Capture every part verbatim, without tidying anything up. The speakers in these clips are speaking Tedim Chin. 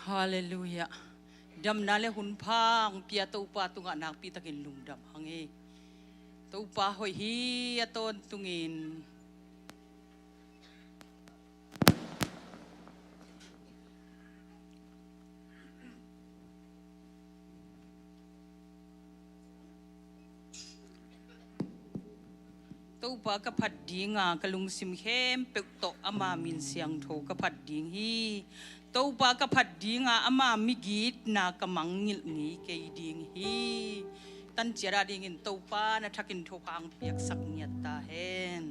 Halleluiah. Damna le hun pha hong pia Topa tungah nakpi takin lungdam hang hi. Topa hoih hi. A tawntungin Topa ka phat dinga, ka lungsim khempeuh tawh ama min siangtho ka phat ding hi. Topa ka phat dinga, ama migitna ka mangngilh ngei kei ding hi. Tanciat a dingin Topa na thakin thupha hong piaksak ngiat ta hen.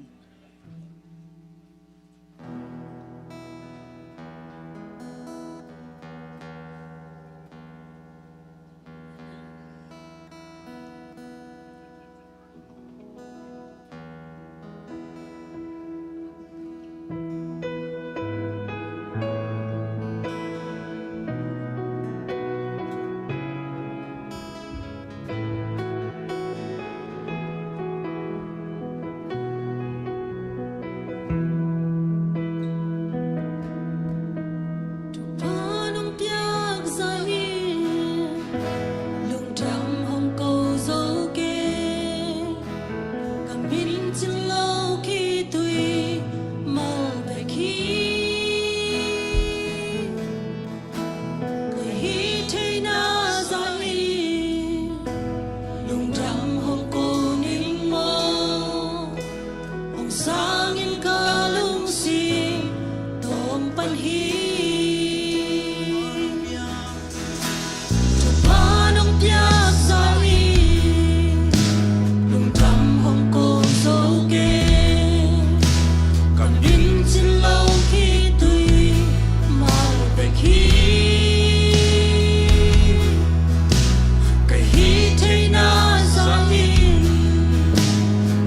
Thupha nong piak zah in lungdam hong ko zo kei. Ka min cin lo khitui mal bek hi. Ka hih theihna zah in lungdam hong ko ning maw? Hong sangin ka lungsim tawm pan hi. Thupha nong piak zah in lungdam hong ko zo kei. Ka min cin lo khitui mal bek hi. Ka hih theihna zah in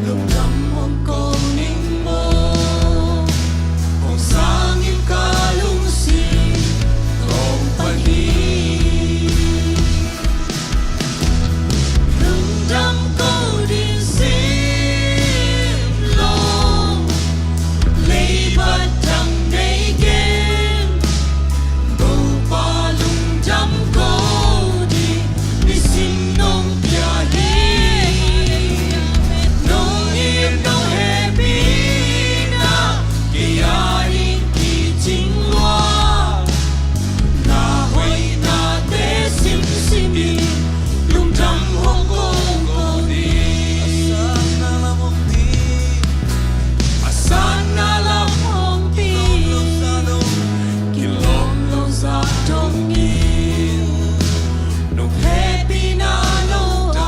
lungdam hong ko ning maw? Hong sangin ka lungsim tawm pan hi. Lungdam ko ding sim lo, leibat dang nei keng. Topa lungdam ko ding nisim nong pia hi. Nong it nong hehpihna kei a ding kicing lua. Na hoihnate simsim in lungdam hong ko ko ni. A satna lam hong pi, a satna lam hong pi, kilawm lo zah dong in. Nong hehpihna lo a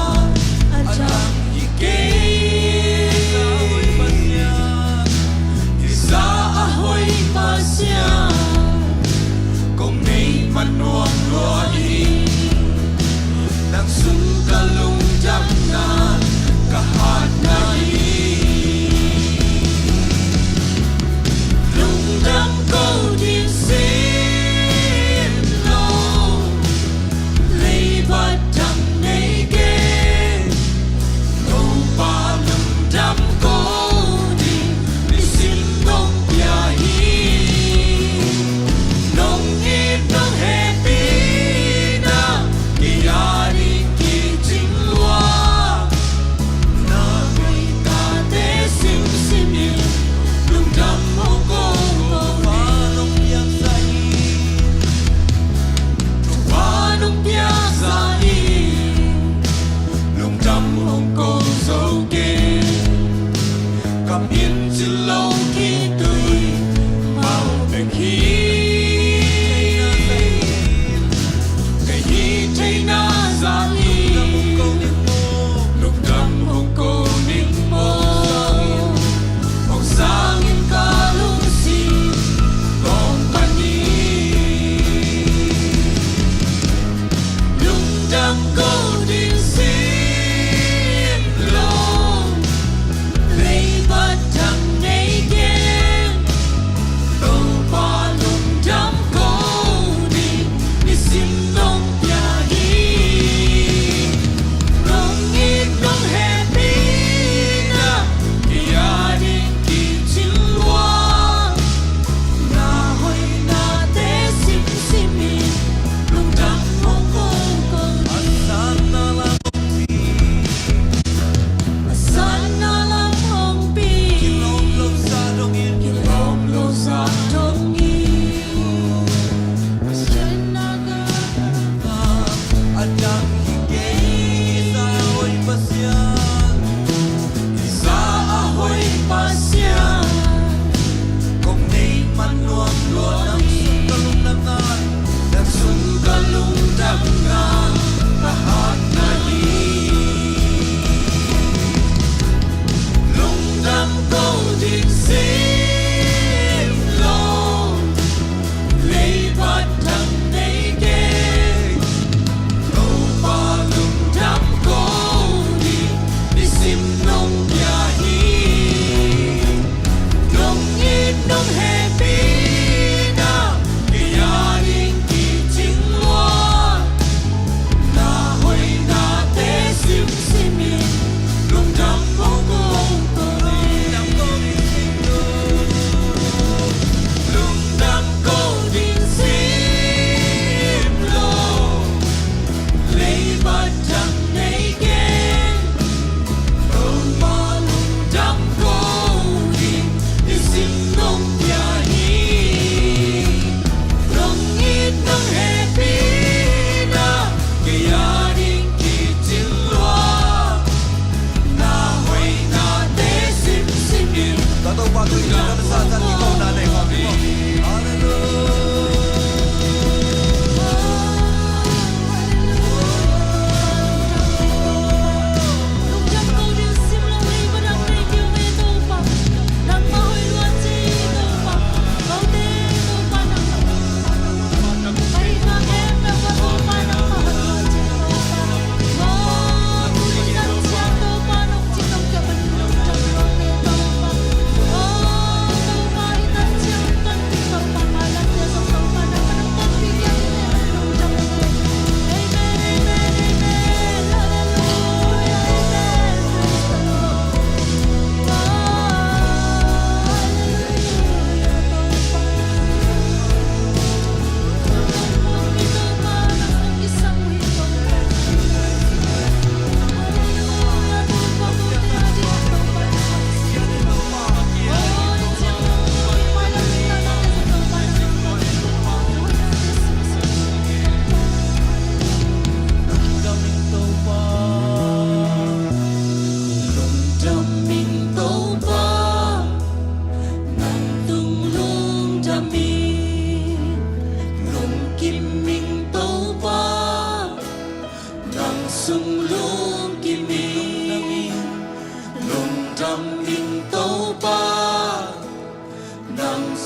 dang hi kei. Hih zah a hoih Pasian, kong neih man nuam lua hi. Nang sung ka lungdamna ka hatna hi. Lungdam ko ding sim lo, leibat dang nei keng. Topa lungdam ko ding nisim nong pia hi. Nong it nong hehpih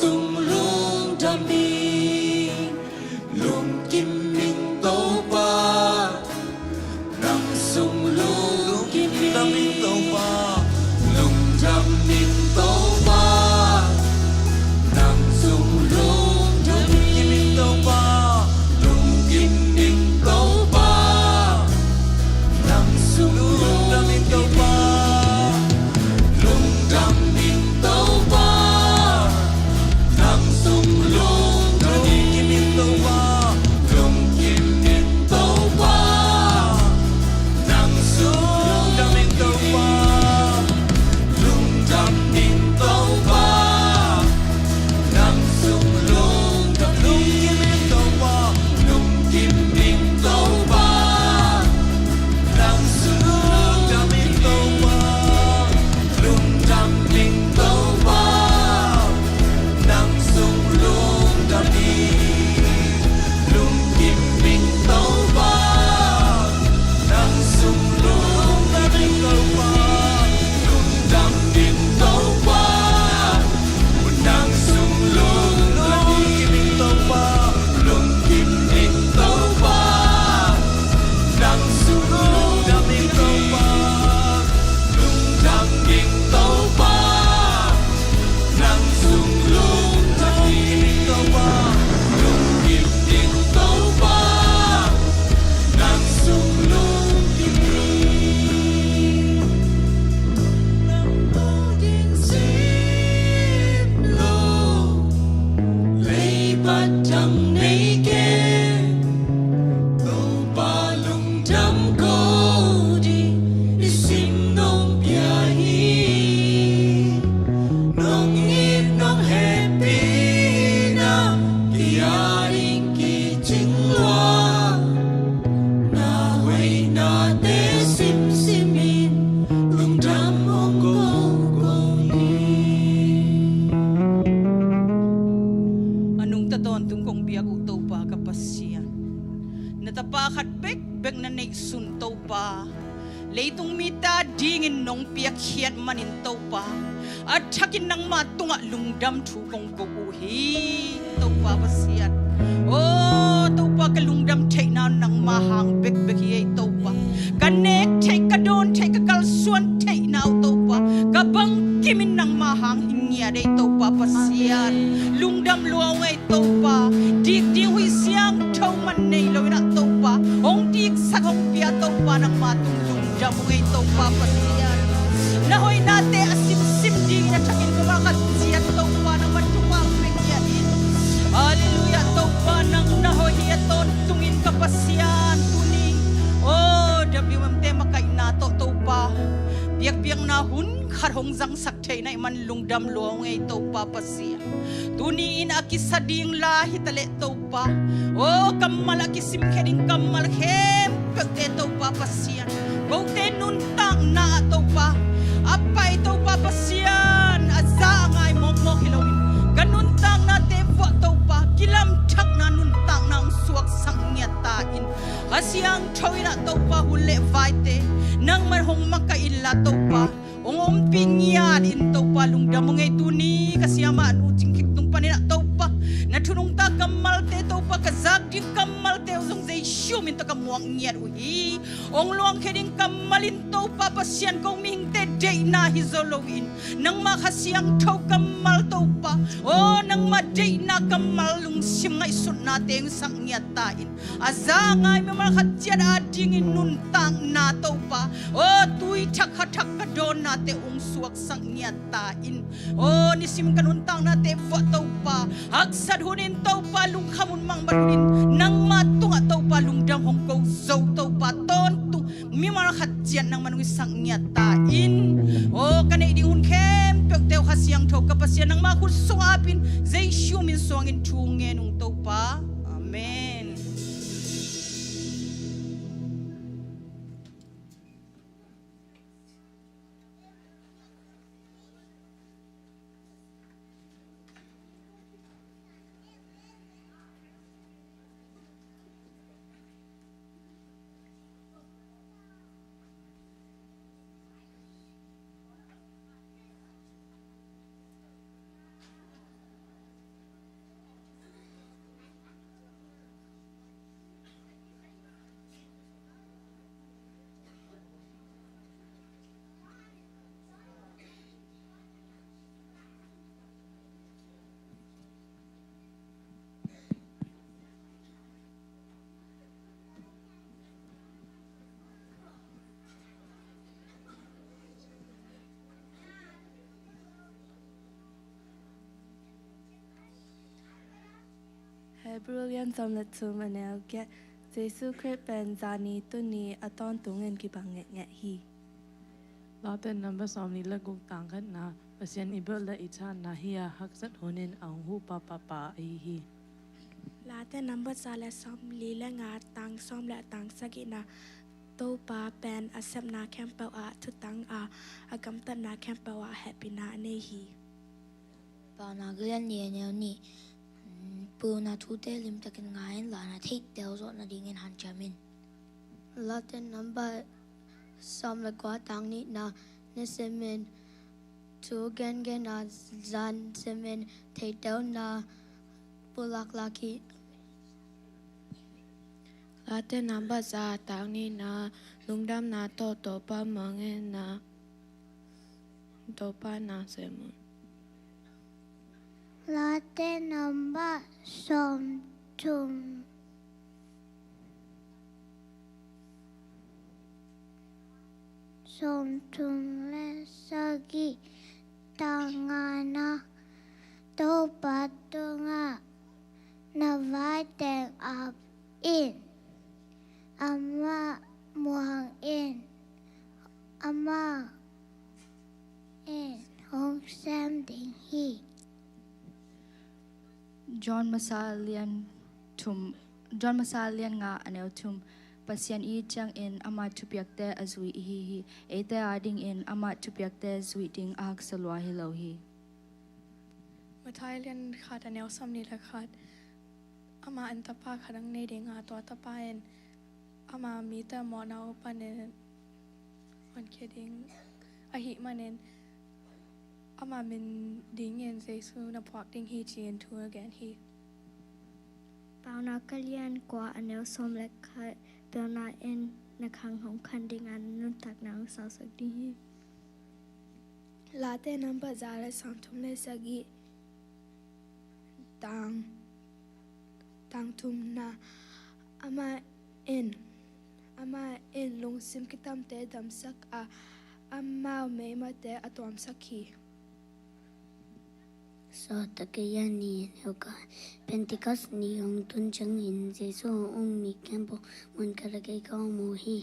sung lungdam ing, lungkim ing Topa. Nang sung lungkim ing Topa, lungdam ing Topa. Nang sung lungdam ing Topa, lungkim ing Topa. Nang sung lungdam ing Topa, lungdam ing Topa. Nang sung lungdam ing Topa, lungkim ing Topa. Nang sung lungdam ing Topa, lungdam ing Topa. Nang sung lungdam ing Topa, lungkim ing Topa. Nang sung lungdam ing Topa, lungdam ing Topa. Nang sung lungdam ing, lungkim ing Topa. Nang sung lungdam ing Topa, lungdam ing Topa. Nang sung lungdam ing Topa, lungkim ing Topa. Nang sung lungdam ing Topa, lungdam ing Topa. Nang sung lungdam ing Topa, lungkim ing Topa. Nang sung lungkim ing. Nang lungdam sim lo, leibat dang nei ken. Topa lungdam ko ding i sim nong pia hi. Nong it nong hehpihna ki-at in kicing lua. Na hoihnate simsim in lungdam hong ko ko hi. A nungta tawntung kong biak uh Topa ka Pasian, na tapa khat bekbek na neihsun Topa, leitung mite adingin nong piakkhiat manin Topa, a thakin nangma tungah lungdam thu kong ko uh hi. Topa Pasian, aw Topa, ka lungdam theihna nangma hang bekbek hi ei Topa. Ka nek theih, ka dawn theih, ka kalsuan theihna uh Topa, ka bangkimin nangma hang hi ngiat ei Topa Pasian. Lungdam lua ung ei Topa, dik ding huih siangtho man nei lo in ah Topa, hong diksak hong pia Topa, nangma tung lungdam ung ei Topa Pasian. Na hoihnate a simsim dingin a thakin mimal khat ciat Topa, nangma tungah hong pia in. Halleluiah Topa, nang na hoih hi a tawntungin ka Pasian. Tuni, aw, W M te makaihna tawh Topa, biakpiakna hun khat hong zangsak theihna ih man lungdam lua ung ei Topa Pasian. Tuni in a kisa ding la hitaleh Topa, aw kammal a kisimkhia ding kammal khempeuhte Topa Pasian, kote nuntakna ah Topa, a pai Topa Pasian, a za a ngai mawkmawk hi loin, ka nuntaknate vuah Topa, kilamthakna nuntakna hong suaksak ngiat ta in. Kha Siangtho in ah Topa, hun le vaite nangman hong makaih inla Topa, hong ompih ngiat in Topa, lungdam ung ei. Tuni ka siamah nu Cing Khek tung panin ah Topa, na thu nungta kammalte Topa, ka zak ding kammalte uh zong Jesu min tawh ka muak ngiat uh hi. Hong luangkhia ding kammal in Topa Pasian, ko mihingte deihna hi zo loin, nangma Kha Siangtho kammal Topa, aw nangma deihna kammal lungsim ngaihsutnate hong sak ngiat ta in. A za a ngai mimal khat ciat adingin nuntakna Topa, aw tui thak kha thak ka dawnnate hong suaksak ngiat ta in. Aw nisim ka nuntaknate vuah Topa, haksat hunin Topa, lungkham hun mangbat hunin, nangma tungah Topa lungdam hong ko zo Topa, tawntung mimal khat ciat nangman hong sak ngiat ta in. Aw ka neih ding hun khempeuhte uh Kha Siangtho ka Pasian, nangma khut sungah apin, Jesu min suangin thu ngen ung Topa. Amen. Hebrew lian sawm le thum a neu giat. Jesu Khrih pen zani tuni a tawntungin kibang ngetnget hi. Late number sawmli le guk tang khatna, Pasian i belh le i thanna hi-a haksat hunin a hong huhpa papa ahi hi. Late number za le sawmli le nga tang sawm le tang sagihna, Topa pen a sepna khempeuh ah thutang a, a gamtatna khempeuh ah hehpihna a nei hi. Paunak lian nih a neu nih. Pulna thute limtakin ngai in, lana theihte uh zawh nadingin hanciam in. Late number sawm le kua tang nihna, na simin thu gengen a, zan simin theihte uh na pulaklak hi. Late number za tang nihna, lungdamna tawh Topa mangena, Topa na sem un. Late number sawmthum, sawmthum le sagih tang ngana, Topa tungah na vai teng ap in, amah muang in, amah in hong sem ding hi. John masa lian thum, John masa lian nga a neu thum. Pasian i it ciangin ama thupiakte a zui i hi hi. Eite adingin ama thupiakte zuih ding a haksa lua hi lo hi. Matthai lian khat a neu sawmnih le khat. Amah in tapa khat hong nei ding a, tua tapa in ama mite mawhna uh panin honkhia ding ahih manin, ama min dingin Jesu na phuak ding hi, ci-in thu a gen hi. Paunak a lian kua a neu sawm le khat. Pilna in na khang hong khan ding a, na nuntakna hong sausak ding hi. Late number za le sawmthum le sagih, tang, tang thumna. Amah in, amah in lungsim kitamte damsak a, amau meimate a tuamsak hi. Sawltak a lian nih a neu khat. Pentecost ni hong tun ciangin Jesu hong um mi khempeuh mun khat ah kei ka hong mu hi.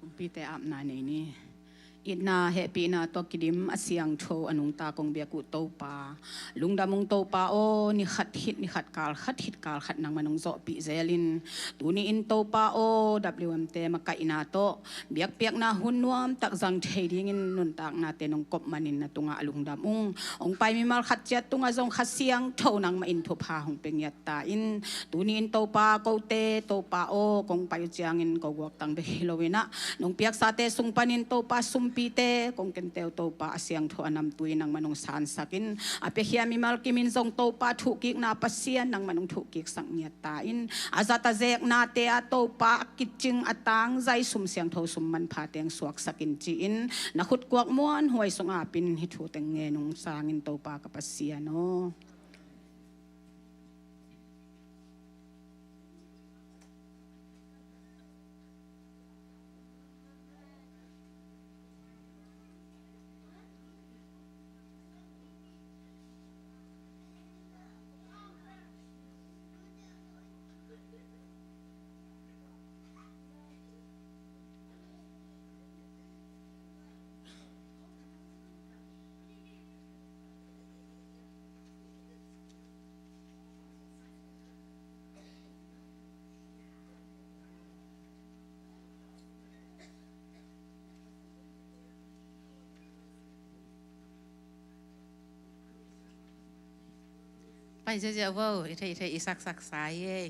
Sumpite apna nei ni. Itna hehpihna tawh kidim a siangtho a nungta kong biak uh Topa, lungdam ung Topa aw. Ni khat hit ni khat, kal khat hit kal khat nangman hong zawhpih zelin, tuni-in Topa aw, W M te makaihna tawh biakpiakna hun nuamtak zang thei dingin nuntaknate nong kop manin na tungah lungdam ung. Hong pai mimal khat ciat tungah zong Kha Siangtho nangmah in thupha hong pia ngiat ta in. Tuni-in Topa, kote Topa aw, kong pai uh ciangin ko guaktang bek hi loin ah, nong piaksate sung panin Topa, sumpite kong kente uh Topa, a siangtho a namtui nangmah nong sansak in, a piakhia mimal kimin zong Topa, thuhkikna Pasian nangmah nong thuhkiksak ngiat ta in. A zat a zeknate ah Topa, a kicing a tangzai sum siangtho sum manpha teng suaksak in, ci-in na khut kuak muanhuai sungah apin hih thu teng ngen ung sangin Topa ka Pasian aw. Pai ziazia vo, i theih theih i saksak sa hi ei.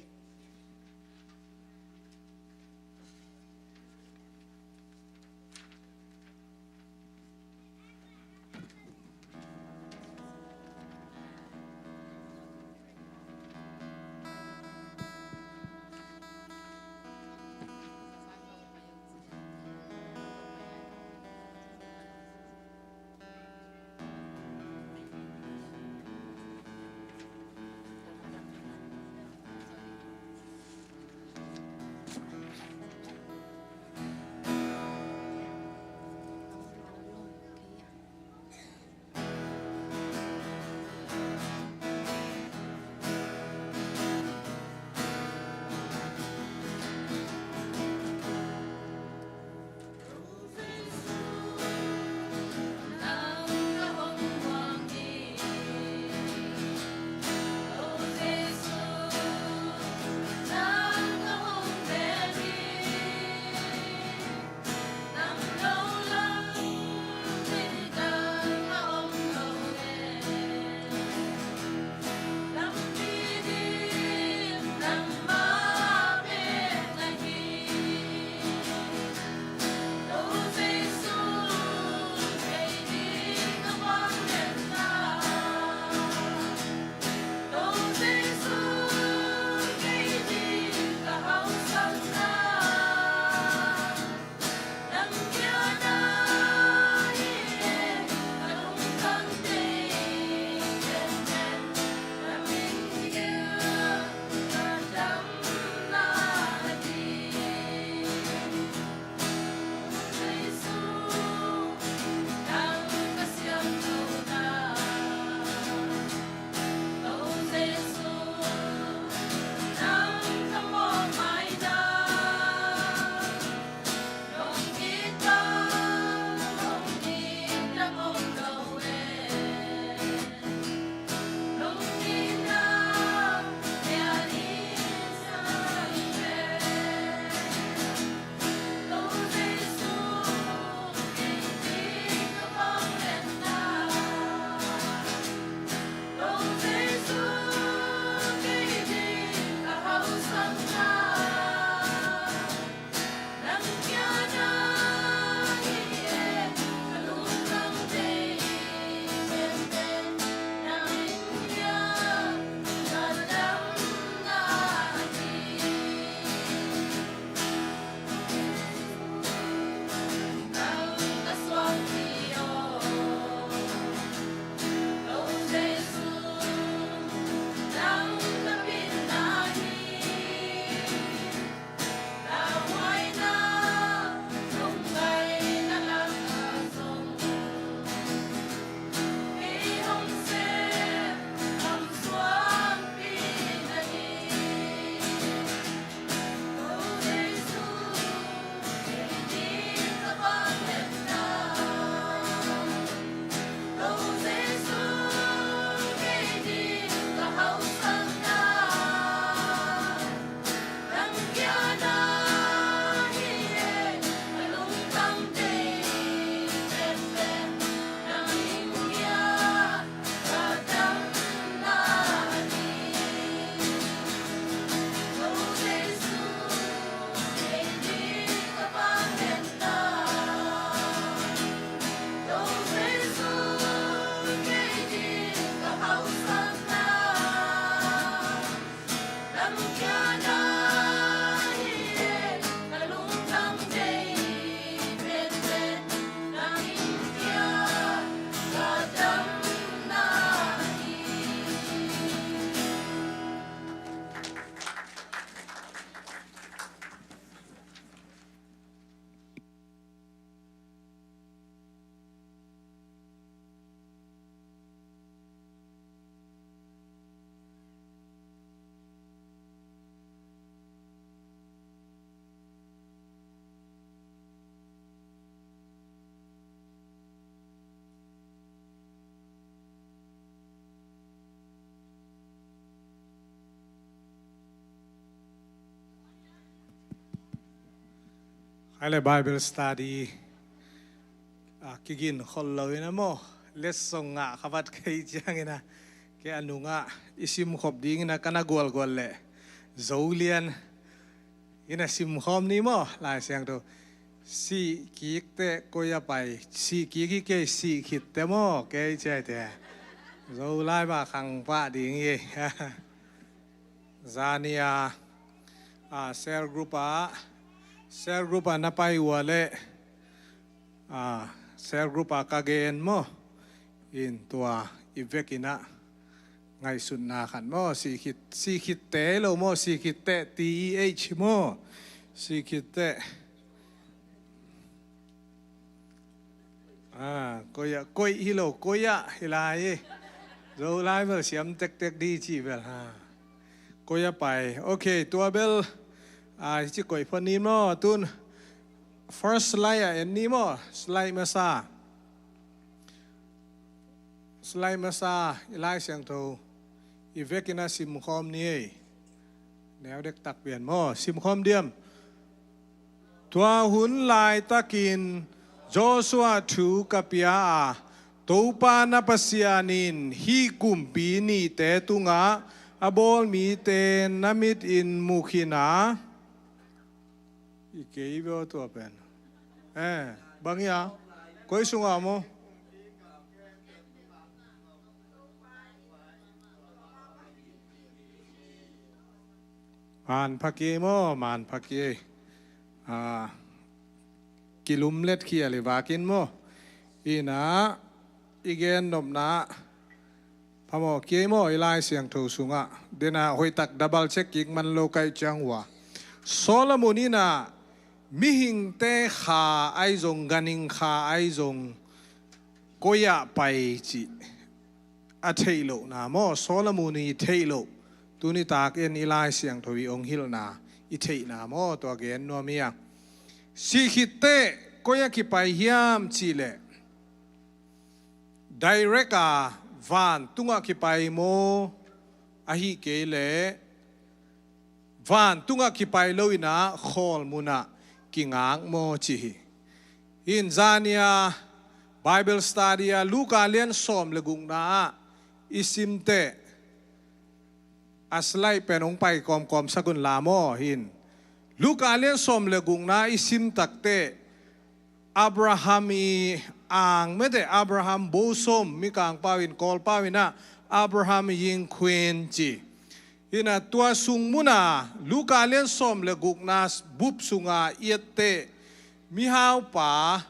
Ai le Bible study a kigin khol lo ina maw, letsong ngah khavat kei ciangina, kei a nungah i simkhop dingina ka na gualgual leh Zolian ina simkhawm ni maw, Lai Siangtho. Sih kik teh koi a pai, sih kik hi kei, sih khit teh maw, kei ciai teh. Zolai ba khang pah ding hi. Zania a cell group a, cell group a na pai ua leh a, cell group a ka gen maw, in tua i vekinah ngaihsutna khat maw, sih khit, sih khit teh lo maw, sih khit teh, T E H maw, sih khit teh. A, koi ah, koi hi lo, koi ah hi lai hi. Zolai bel siam tektek di cih bel ha. Koi ah pai. Ok, tua bel a, hi ci koi phot ni maw, tun first slide a en ni maw, slide masa. Slide masa, i Lai Siangtho i vekinah simkhawm ni ei. Neu dektak pian maw, simkhawm diam. Tua hun laitakin Joshua thu ka pia a, Topa na Pasian in hih kumpi nihte tungah a bawl mite na mitin mu khin a. I kei bia tua pen. Eh, bang ia, koi sunga maw? Man pha kei maw, man pha kei. A, kilumlet khial i vakin maw. Ina, i gen nopna phamawh kei maw, i Lai Siangtho sungah. Dena hoihtak double check kik man lo kaih ciang ua. Solomon ina mihingte kha ahi zong, ganhing kha ahi zong, koi ah pai cih a theih lohna maw, Solomon i theih loh, tuni tak en i Lai Siangtho i ong hilhna i theihna maw, tua gen nuam hi a. Sih khit teh koi ah kipai hiam cih leh, direct a vantungah kipai maw, ahi kei leh vantungah kipai lo ina khawl munah kingak maw ci hi. In zania Bible study a Luka lian sawm le gukna ah i sim teh, a slide pen hong pai kawmkawm sak un la maw hin. Luka lian sawm le gukna i sim tak teh, Abraham i ang mete, Abraham bosom, Mikang pau in, Kawl pau ina Abraham Yingkhuin ci. Ina tua sung muna Luka lian sawm le gukna bup sunga i et teh, mihaupa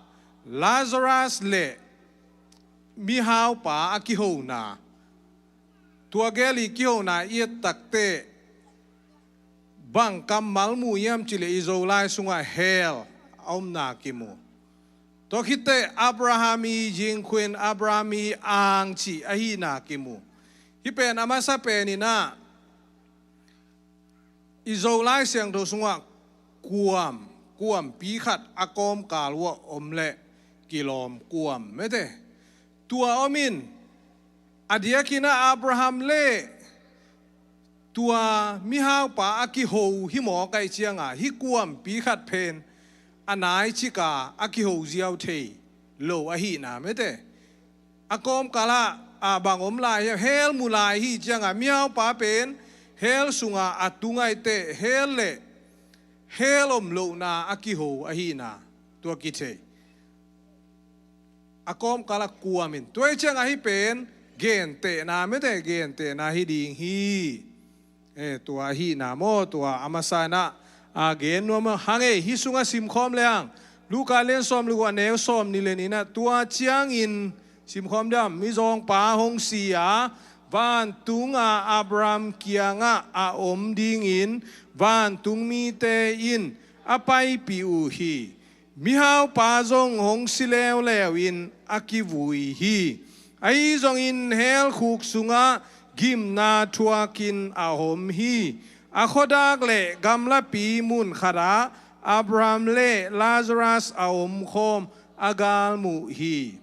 Lazarus le mihaupa a kihona, tua gel i kihona i et tak teh, bang kammal mu hiam cih leh i Zolai sungah hell a omna kimu. Tua khit teh Abraham i Yingkhuin, Abraham i ang cih ahihna kimu. Hih pen a masa pen ina, i Zolai Siangtho sungah kuam, kuampi khat a kawmkal uah om leh kilawm kuam mete. Tua om in, a diakin ah Abraham le tua mihaupa a kiho hi mawk ahih cianga, hih kuampi khat pen a nai cika a kiho ziau thei lo ahihna mete. A kawmkal ah a bang om lai hiam, hell mu lai hi cianga, mihaupa pen hell sunga a tung ahih teh hell le hell om lohna a kiho ahihna tua kithei. A kawmkal ah kuam in, tua hi cianga hih pen gentehna mete, gentehna hi ding hi. Eh, tua ahihna maw, tua a masa in ah a gen nuam hang ei, hih sungah simkhawm le hang. Luka lian sawm le guk a neu sawm nih le nih in ah, tua ciangin simkhawm diam, mizawngpa hong si a, vantunga Abraham kiangah a om dingin vantung mite in a paipih uh hi. Mihaupa zong hong si leuleu in a kivui hi. Ahi zongin hell khuk sungah gimna thuakin a om hi. A khuadak le gamlapi mun khatah Abraham le Lazarus a omkhawm a galmuh hi.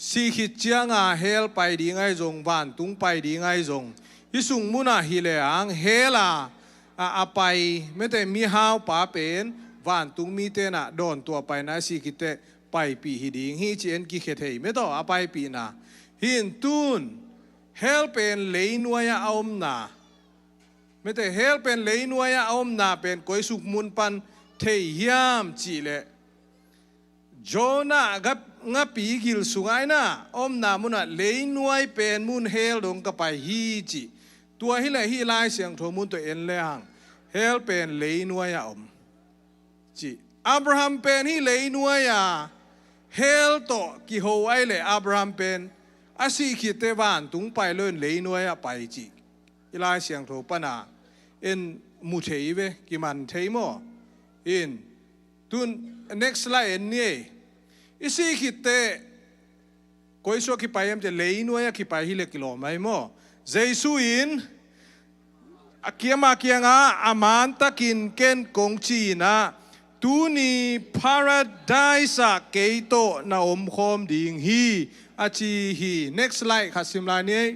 Sih khit cianga hell pai ding ahi zong, vantung pai ding ahi zong, hih sung munah hi le hang hell a a, a pai mete mihaupa pen vantung mite na dawn tua paina a sih khitteh paipih hi ding hi ci en kikhia thei mete a paipihna. Hi in tun hell pen leinuai ah a omna, mete hell pen leinuai ah a omna pen koi suk mun pan thei hiam cih leh Jonah nga, ngapi gil sungah ina omna munah leinuai pen mun hell dong ka pai hi ci. Tua hileh hih Lai Siangtho mun tawh en le hang hell pen leinuai ah om ci. Abraham pen hih leinuai a hell tawh kiho ai leh Abraham pen a sih khitteh vantung pai lo in leinuai ah pai ci. I Lai Siangtho pana en mu thei ve, kiman thei maw? In tun next slide en ni ei. I sih khitteh koi sua kipai em ci leinuai ah kipai hileh kilawm ai maw? Jesu in a kiama kiangah a mantakin ken kong ci inah tuni paradise ah kei tawh na omkhawm ding hi a ci hi. Next slide khat sim lai ni ei.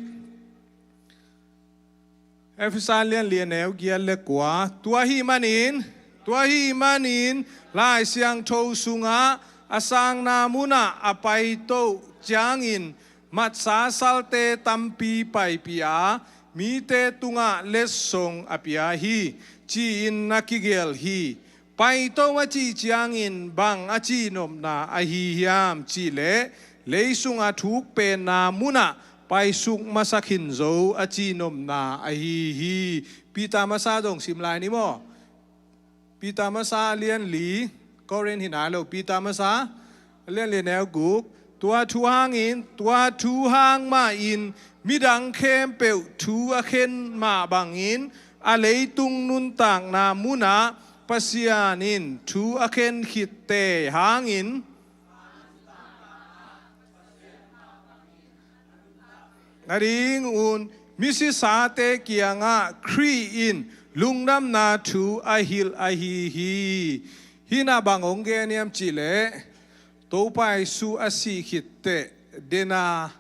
Efesa lian li a neu giat le kua. Tua hih manin, tua hih manin Lai Siangtho sungah a sangna munah a paito ciangin matsa salte tampi paipih a mite tungah letsong a pia hi ci-in na kigelh hi. Paito a cih ciangin bang a cihnopna ahi hiam cihleh leisung a thuk penna munah paisuk masak hin zo a cihnopna ahi hi. Peter masa zong sim lai ni maw? Peter masa a lian li, Korin hi nai lo, Peter masa a lian li a neu guk. Tua thu hangin, tua thu hang mahin midang khempeuh thu a khen mah bangin a leitung nuntakna munah Pasian in thu a khen khitteh hangin a ding un misisate kiangah Khrih in lungdamna thu a hilh ahi hi. Hih na bang hong gen hiam cihleh Topa Jesu a sih khitteh dena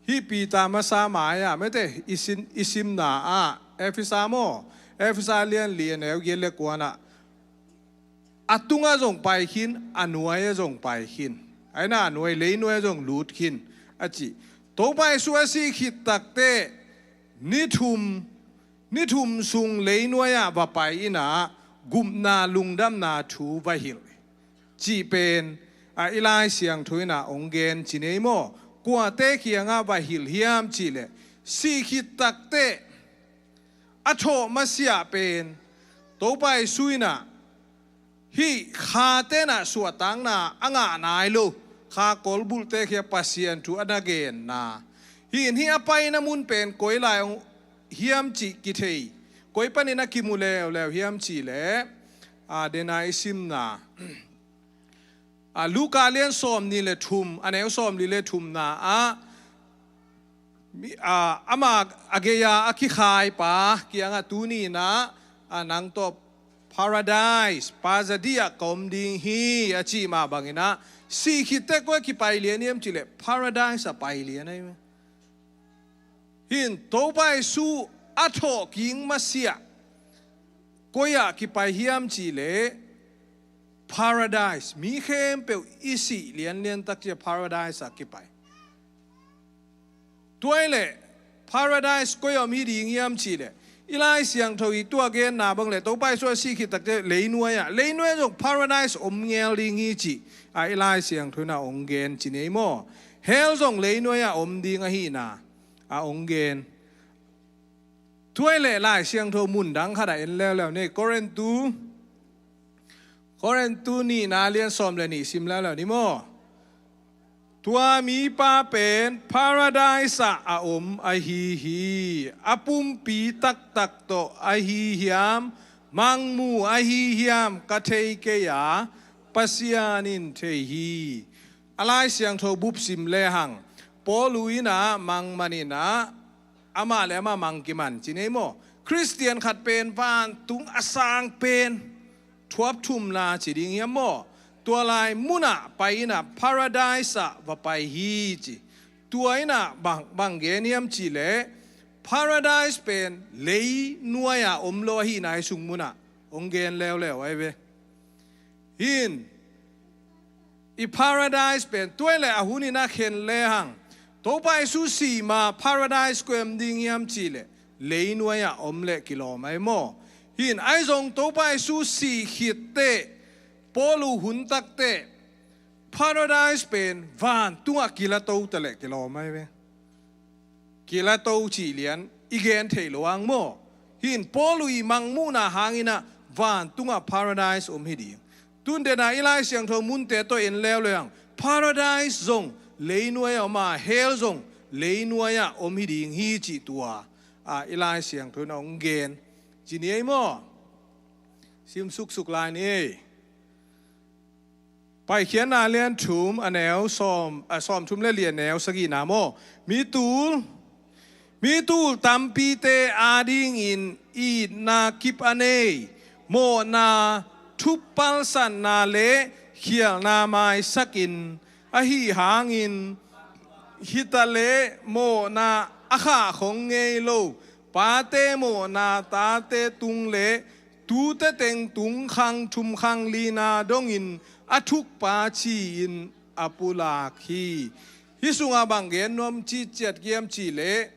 hih Peter masa mai-ah mete i sin, i simna ah Efesa maw? Efesa lian li a neu giat le kuanah a tungah zong pai khin, a nuai-ah zong pai khin. Aina a nuai, leinuai-ah zong lut khin a ci. Topa Jesu a sih khit takteh ni thum, ni thum sung leinuai-ah va pai inah gupna lungdamna thu va hilh cih pen a i Lai Siangtho inah hong gen ci nei maw? Kuate kiangah va hilh hiam cihleh sih khit takteh a thawh masiah pen Topa Jesu inah hih kha tenah suahtakna a ngah nai lo kha kolbulhte kia Pasian thu a na genna. Hih in hih a paina mun pen koi lai hiam cih kithei, koi panin a kimu leuleu hiam cihleh a dena i simna a Luka lian sawm nih le thum, a neu sawm li le thumna ah mi, a, ama a gei-a a kikhaipa kiangah tuni inah a nang tawh paradise pazadi ah ka om ding hi a cih mah banginah sih khitteh koi ah kipai lian hiam cihleh paradise ah pai lian ahi. Hih in Topa Jesu a thawh kik masiah koi ah kipai hiam cihleh paradise, mi khempeuh i sih lianlian tak ciah paradise ah kipai. Tua hileh paradise koi ah om hi ding hiam cihleh i Lai Siangtho i tua genna bang leh Topa Jesu a sih khit takteh leinuai-ah, leinuai-ah zong paradise om ngel ding hi cih a i Lai Siangtho inah hong gen ci nei maw? Hell zong leinuai-ah om ding ahihna a hong gen. Tua hileh Lai Siangtho mun dang khatah en leuleu ni. Korintu, Korintu nihna lian sawm le nih sim leuleu ni maw? Tua mipa pen paradise ah a om ahi hi. A pumpi taktak tawh ahi hiam, mangmu ahi hiam ka thei kei a, Pasian in thei hi. A Lai Siangtho bup sim lehang Paulu inah mang man inah amah le amah mang kiman ci nei maw? Khristian khat pen vantung a sang pen thuap thumna ci ding hiam maw? Tua lai munah pai inah paradise ah va pai hi ci. Tua inah bang, bang gen hiam cihleh paradise pen leinuai-ah om lo ahihna i sung munah hong gen leuleu ahi ve. Hi in, i paradise pen tua i leh a hun in a khen lehang, Topa Jesu si ma paradise koi om ding hiam cih leh leinuai ah om leh kilawm ahi maw? Hi in, ahi zong Topa Jesu si khit teh, Paul uh hun tak teh, paradise pen vantungah kilato ta leh kilawm ahi ve. Kilato cih lian i gen theih loh ang maw? Hi in, Paul uh i mangmuhna hangin ah vantungah paradise om hi ding. Tun den a i Lai Siangtho munte tawh en leuleu ang, paradise zong leinuai ah om a, hell zong leinuai ah om hi ding hi cih tua, a, i Lai Siangtho in a hong gen. Ci ni ei maw? Sim suksuk lai ni ei. Paikhiatna lian thum, a neu sawm, a, sawm thum le li, a neu sagihna maw? Mi tul, mi tul tampite adingin itna kip a nei, mawhna thuppalsanna le khialhna maisakin, ahi hangin, hi ta leh mawhna a khah khong ngei lo, pate mawhna tate tung le tute teng tung khang thum khang lina dongin a thukpa ci-in a pulak hi. Hih sungah bang gen nuam citciat hiam cih leh,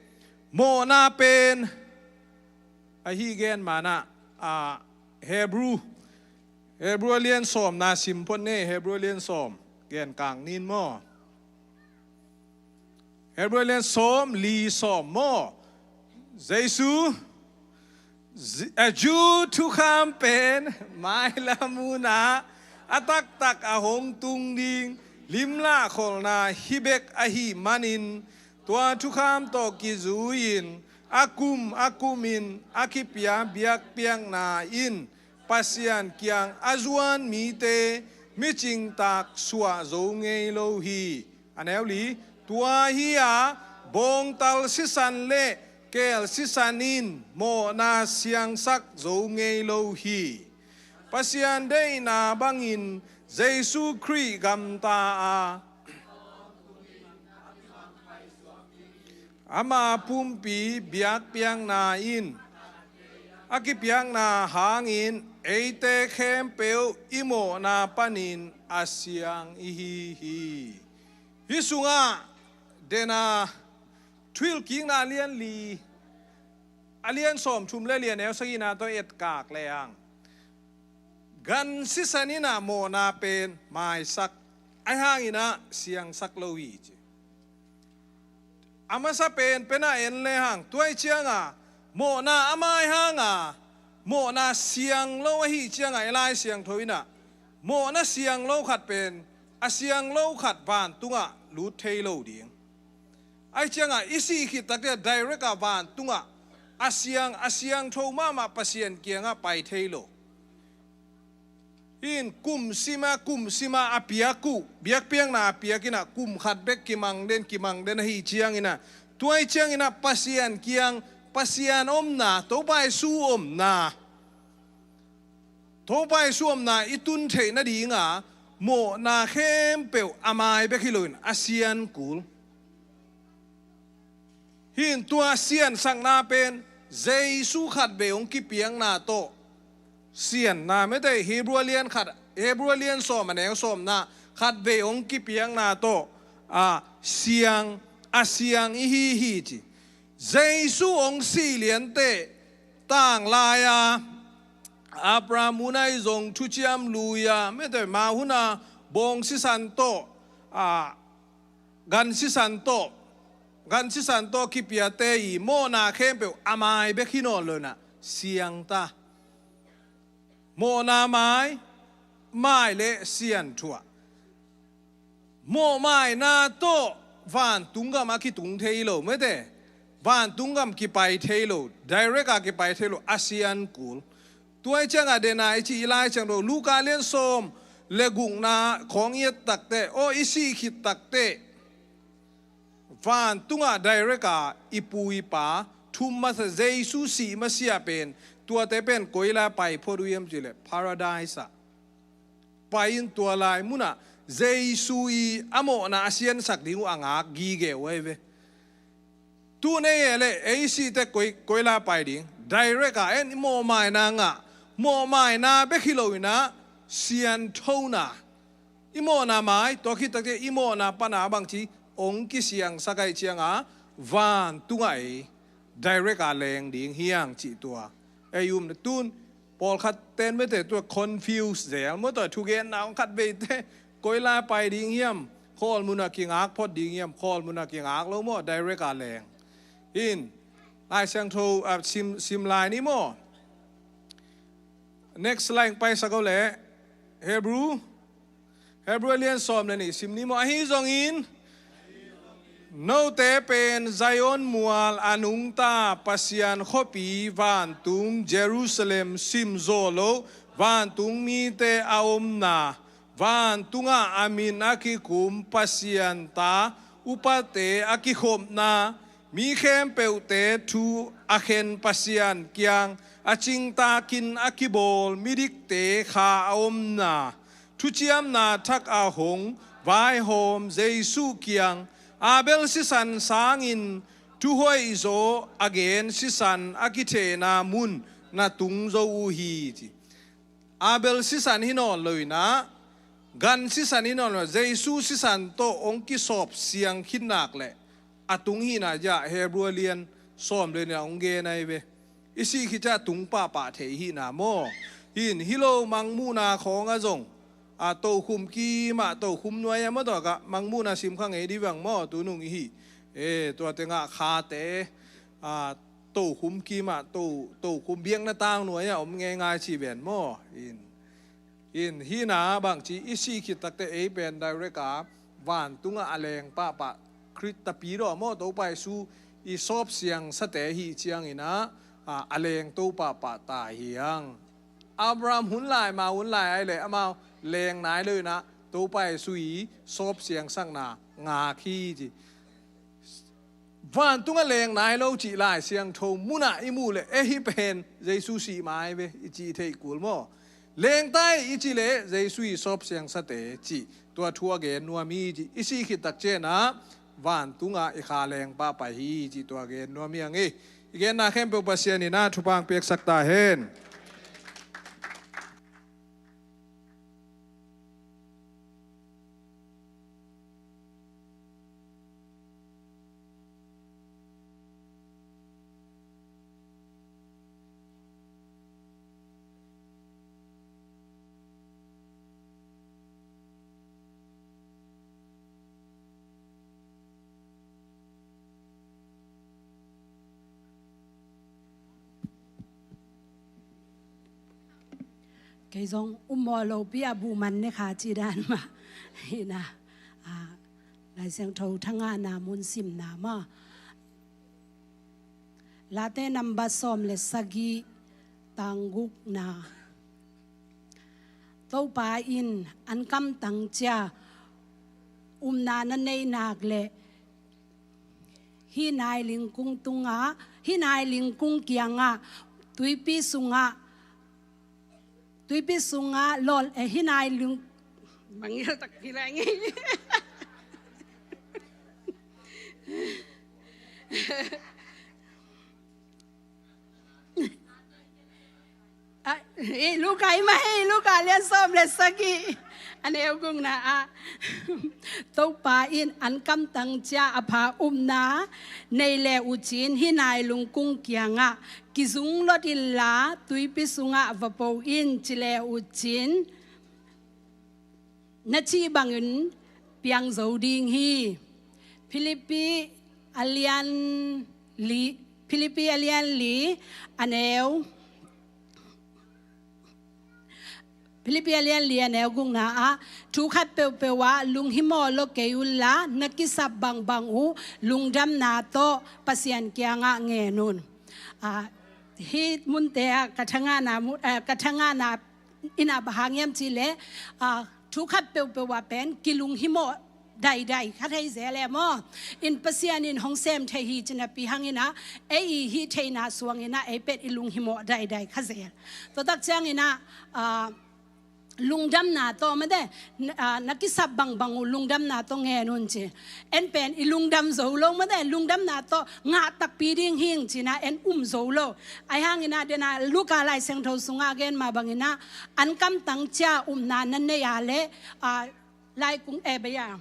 mawhna pen, ahi gen manah, a, Hebrew, Hebrew a lian sawmna sim phot ni ei, Hebrew a lian sawm, gen kang ni in maw? Hebrew a lian sawm, li, sawm maw? Jesu, Zi-, a, Jew thukham pen mailam hun ah a taktak a hong tung ding limlah kholhna hi bek ahih manin, tua thukham tawh kizui-in a kum a kumin a kipia biakpiakna in Pasian kiang a zuan mite micingtaak suah zo ngei lo hi. A neu li, tua hi-a bawngtal sisan le keel sisan in mawhna siangsak zo ngei lo hi. Pasian deihna bangin Jesu Khrih gamta a, ama pumpi biakpiakna in a kipiakna hangin eite khempeuh i mawhna panin a siang i hi hi. Hih sungah den a Thuhilhkikna a lian li, a lian sawm thum le li, a neu sagihna tawh etkak lehang, gan sisan in ah mawhna pen maisak, ahi hangin ah siangsak lo hi ci. A masa pen pen ah en lehang, tua ahih ciangah mawhna a mai hangah mawhna siang lo ahih ciangah, i Lai Siangtho in ah mawhna siang lo khat pen a siang lo khat vantungah lut thei lo ding. Ahih ciangah i sih khit takte direct ah vantungah a siang, a siangtho mahmah Pasian kiangah pai thei lo. Hih in kum sima, kum sima a piak uh, biakpiakna a piak in ah kum khat bek kimang den, kimang den ahih ciangin ah, tua ahih ciangin ah Pasian kiang, Pasian omna, Topa Jesu omna, Topa Jesu omna i tun theih nadingah mawhna khempeuh a mai bek hi loin a sian kul. Hih in tua siansakna pen Jesu khatvei hong kipiakna tawh sianna, mete Hebrew a lian khat, Hebrew a lian sawm, a neu sawmna, khatvei hong kipiakna tawh a siang, a siang i hi hi ci. Jesu hong sih lianteh tanglai-a Abraham hun ahi zong thuciam lui-a, mete ma hun a bawng sisan tawh, a, gan sisan tawh, gan sisan tawh kipiate i mawhna khempeuh a mai bek hi nawn lo in ah siang ta. Mawhna mai, mai le sian thuah. Mawhmaina tawh vantung gam a kitung thei lo, mete vantung gam kipai thei lo, direct a kipai thei lo, a sian kul. Tua ahih ciangah den a i cih i Lai Siangtho Luka lian sawm le gukna khawng i et takte, aw, i sih khit takte vantungah direct a i pu i pa thum masa, Jesu sih masiah pen, tuate pen koi lai pai phot uh hiam cih leh Paradise ah pai in, tua lai munah Jesu i a mawhna a siansak ding uh a ngak gige uh ahi ve. Tu-in ei leh ei sihte koi, koi lai pai ding? Direct a en, i mawhmaina ngah, mawhmaina bek hi lo in ah sianthona, i mawhna mai, tua khit takte i mawhna pana bangci hong kisiangsak ahih cianga vantungah ei direct a leng ding hiang cih tua. Ei umna tun pawlkhat ten mete tua confuse zel maw, tua thugenna hong khat veite koi lai pai ding hiam, khawl munah kingak phot ding hiam, khawl munah kingak lo maw, direct a leng. In Lai Siangtho, ah, sim, sim lai ni maw. Next line paisak o le. Hebrew, Hebrew a lian sawm le nih sim ni maw. Ahi zongin note pen Zion mual a nungta Pasian khuapi vantung Jerusalem simzaw lo vantung mite a omna, vantungah a min a kikum Pasian ta upate a kikhopna, mi khempeuhte thu a khen Pasian kiang a cingtakin a kibawl midikte kha a omna, thuciamna thak a hong vaihawm Jesuh kiang Abel sisan sangin thuhoih zaw a gen sisan a kithehna mun na tung zo uh hi, ci. Abel sisan hi nawn lo inah, gan sisan hi nawn lo, Jesuh sisan tawh hong kisawp siang khit nak leh a tung hihna ciah Hebrew a lian sawm le nih ah hong gen ahi ve. I sih khit ciah tung pahpah thei hihna maw. Hin hi lo mangmuhna khawng ah zong, a, tokhum kimah, tokhum nuai ah maw, tua kah mangmuhna sim kha ngei dih vang maw, tunung i hih. E, tua tengah khate, a, tokhum kimah, to, tokhum biakna tang nuai ah om ngeingai ci ven maw. In, in hihna bangci i sih khit takte ei pen direct a vantungah a leng pahpah Khrih tapi daw maw, Topa Jesuh i sawp siangsate hih cianginah, a, a leng to pahpah ta hiang. Abraham hun lai, ma hun lai ai leh amau leng nai lo inah Topa Jesuh i sawp siangsakna ngak hi ci. Vantungah leng nai lo cih Lai Siangtho munah i muh leh, e, hih pen Jesuh sih mai ve i cih theih kul maw. Leng ta hi i cih leh Jesuh i sawp siangsate cih tua thu a gen nuam hi ci. I sih khit tak cianah vantungah i kha leng pahpah hi cih tua gen nuam hi ang hi. I genna khempeuh Pasian inah thupha hong piaksak ta hen. Kei zong um maw lopi a buh man ne kha ci dan mah. Hi na, a, Lai Siangtho thangahna mun simna mah. Late nambat sawm le sagih, tang gukna. Topa in an kamtang cia upna na neih nak leh hih nai lingkung tungah, hih nai lingkung kiangah, tuipi sungah, tuipi sungah lol, eh, hih nai ling, bang yal tak hi leng. Ah, eh, Luka i mah hi, Luka lian sawm le sagih, a neu gukna ah. Topa in an kamtang cia a pha upna nei le uh cin, hih nai lungkung kiangah kizung lot inla tuipi sungah va po in ci le uh cin, na cih bangin piang zo ding hi. Philippi a lian li, Philippi a lian li a neu, Philippi a lian li a neu gukna ah, thu khat peuhpeuh ah lunghimawh lo kei unla, na kisap bangbang uh lungdamna tawh Pasian kiangah ngen un. Ah, hih munte ah ka thangahna mu-, eh, ka thangahna in a bang hang hiam cih leh, ah, thu khat peuhpeuh ah pen kilunghimawh daidai kha thei zel e maw. In Pasian in hong sem thei hi ci napi hangin ah, ei i hih theihna suangin ah ei pen i lunghimawh daidai kha zel. Tua tak ciangin ah, ah, lungdamna tawh mate, na, ah, na kisap bangbang uh lungdamna tawh ngen un ci. En pen i lungdam zo lo mate, lungdamna tawh ngah takpi ding hing ci-in ah en um zo lo. Ahi hangin ah dena Luka Lai Siangtho sungah a gen mah bangin ah, an kamtang cia upna na nei a leh, ah, laikung, eh, baya,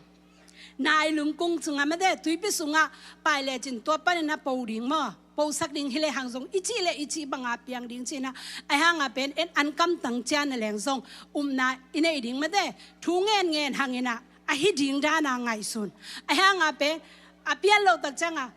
nailung kung sungah mate, tuipi sungah pai lecin tua panin ah po ding maw, posak ding hi lehang zong i cih leh i cih banga piang ding ci-in ah, ahi hanga pen en an kamtang cia na leng zong upna i nei ding mate, thu ngen ngen hangin ah a hi ding dana ngaihsun. Ahi hanga pen a pian lo tak cianga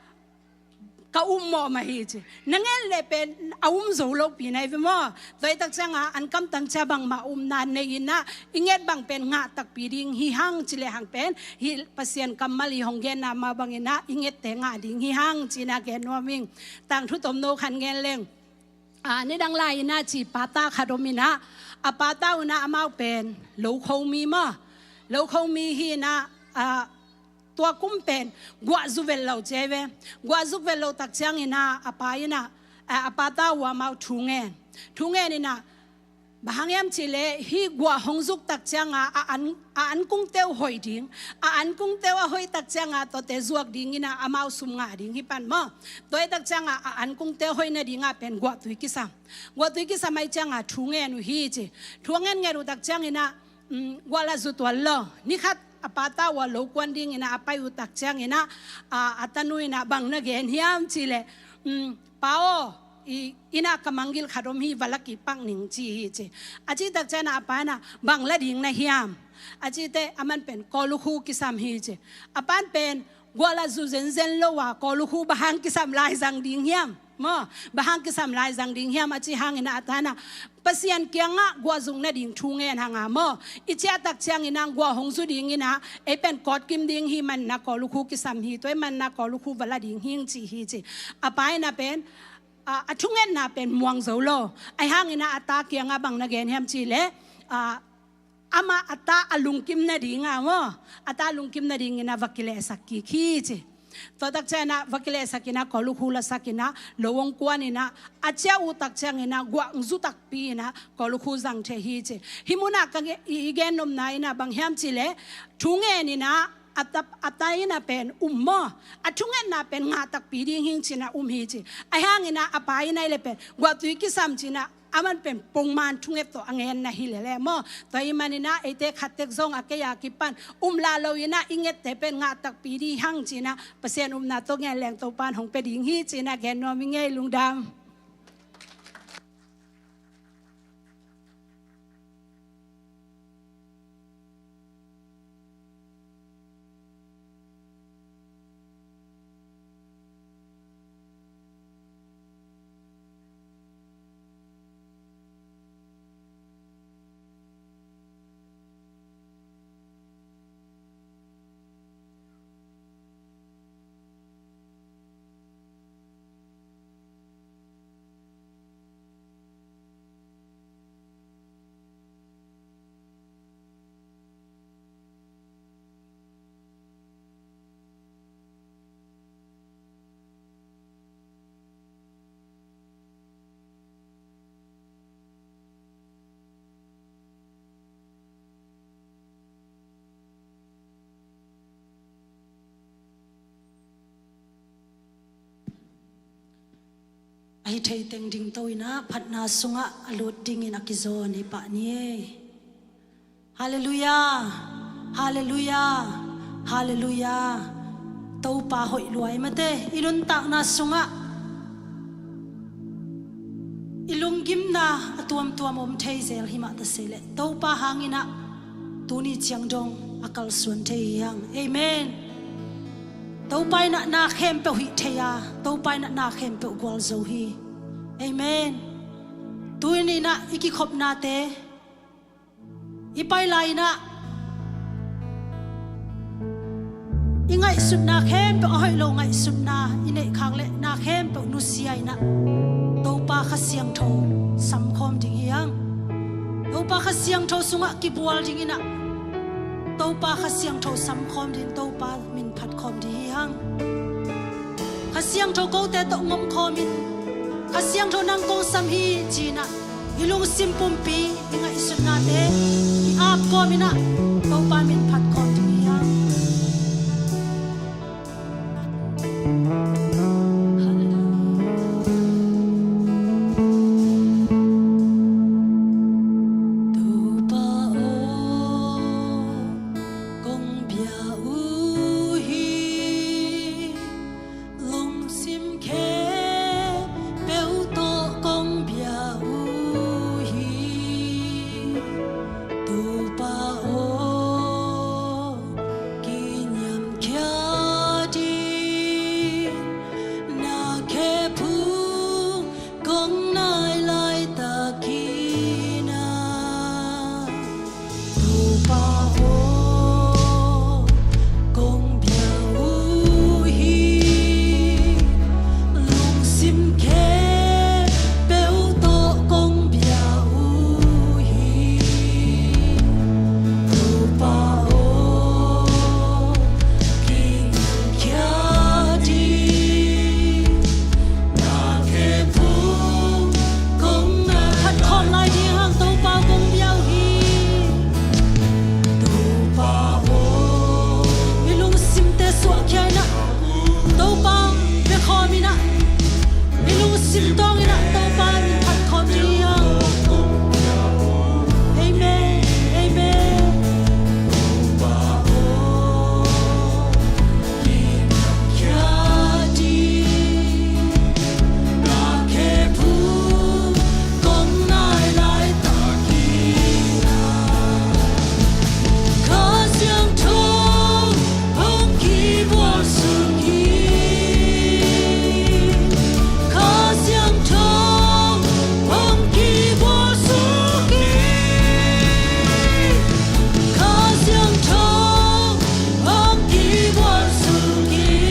ka um mawh mah hi ci. Na nget leh pen a um zo lopi na hi ve maw. Tua hi tak cianga an kamtang cia bangmah upna nei-in ah i nget bang pen ngah takpi ding hi hang ci lehang pen hih Pasian kammal i hong genna mah bangin ah i ngette ngah ding hi hang ci-in ah gen nuam ing. Tangthu tomno khat ngen leng. Ah, nidang lai-in ah ci pata khat om in ah, a pata un ah amau pen lokho mi maw. Lokho mi hi in ah, ah, tua kum pen guah zu vet lo ci hi ve. Guah zu vet lo tak ciangin ah a pa in ah, a, a pata uh amau thu ngen. Thu ngen in ah, bang hang hiam cih leh hih guah hong zuk tak cianga a an, a ankungte uh hoih ding, a ankungte uh a hoih tak cianga tuate zuak dingin ah amau sum ngah ding hi pan maw. Tua hi tak cianga a ankungte uh hoih nadinga pen guahtui kisam. Guahtui kisam ahih cianga thu ngen uh hi ci. Thu ngen ngen uh tak ciangin ah, um, guah la zu tuan lo. Ni khat a pata uh a lo kuan dingin ah a pai uh tak ciangin ah, a, a tanu in ah bang na gen hiam cih leh, um, pa aw, i, inn ah ka manggil khat om hi, va la kik pak ning ci hi ci. A cih tak ciangin ah a pa in ah bang la ding na hiam? A cih teh aman pen kawlukhu kisam hi ci. A pan pen guah la zu zenzen lo a kawlukhu bang hang kisam lai zang ding hiam? Maw, bang hang kisam lai zang ding hiam a cih hangin ah a ta in ah Pasian kiangah guah zuk nading thu ngen hanga maw. I ciah tak ciangin ah guah hong zu dingin ah ei pen kawtkim ding hi manin ah kawlukhu kisam hi, tua hi manin ah kawlukhu va la ding hing ci hi ci. A pa in ah pen, a, a thungetna pen muang zo lo. Ahi hangin ah a ta kiangah bang na gen hiam cih leh, a, amah a ta a lungkim nadinga maw, a ta lungkim nadingin ah va kilehsak kik hi ci. Tua tak ciangin ah va kilehsak in ah kawlukhu lasak in ah lo hong kuan in ah a ciah uh tak ciangin ah guah hong zu takpi in ah kawlukhu zang thei hi ci. Hih munah ka nge-, i, i gen nopna in ah bang hiam cih leh thu ngen in ah a ta, a ta in ah pen um maw, a thungetna pen ngah takpi ding hing ci-in ah um hi ci. Ahi hangin ah a pa in ah ahih leh pen guahtui kisam ci-in ah aman pen pongman thunget tawh a ngen na hi lel e maw. Tua ahih manin ah eite khat tek zong a kei a kipan um lah lo in ah i ngette pen ngah takpi ding hang ci-in ah Pasian upna tawh ngen leng Topa'n hong pia ding hi ci-in ah gen nuam ing ei. Lungdam. A hi thei teng dingto in ah phatna sungah a lut dingin a kizawn hi pah ni ei. Halleluiah. Halleluiah. Halleluiah. Topa hoih lua ei mate, i nuntakna sungah i lunggimna a tuamtuam om thei zel hi mah ta se leh Topa hangin ah tuni ciang dong a kalsuan thei hi hang. Amen. Topa in ah na khempeuh hih thei a, Topa in ah na khempeuh gualzo hi. Amen. Tuni in ah i kikhopnate i pai lai in ah i ngaihsutna khempeuh, a hoih lo ngaihsutna i neih khak leh na khempeuh nusia in ah Topa Kha Siangtho samkhawm ding hi hang. Topa Kha Siangtho sungah kibual dingin ah Topa Kha Siangtho samkhawm dingin Topa min phatkhawm ding hi hang. Kha Siangtho kote tawh ngomkhawmin, Kha Siangtho nang kong sam hi ci-in ah I lungsim pumpi, i ngaihsutnate i ap kawm in ah Topa min phat khawm ding hi hang. Halleluia. Topa aw, kong bia uh hi. Lungsim khempeuh tawh kong bia uh hi. Topa aw, kiniamkhiat in, na khephung kong nai laitakin ah, Topa aw, kong bia uh hi. Lungsim khempeuh tawh kong bia uh hi. Topa aw, kiniamkhiat in, na khephung kong nai. Phat khawm lai ding hang. Topa kong bia uh hi. Topa aw, i lungsimte suahkhia in ah Topa bia khawm in ah, i lungsim tawng in ah Topa min phat khawm ding hi hang. Amen. Amen. Kha Siangtho hong kigualsuk in,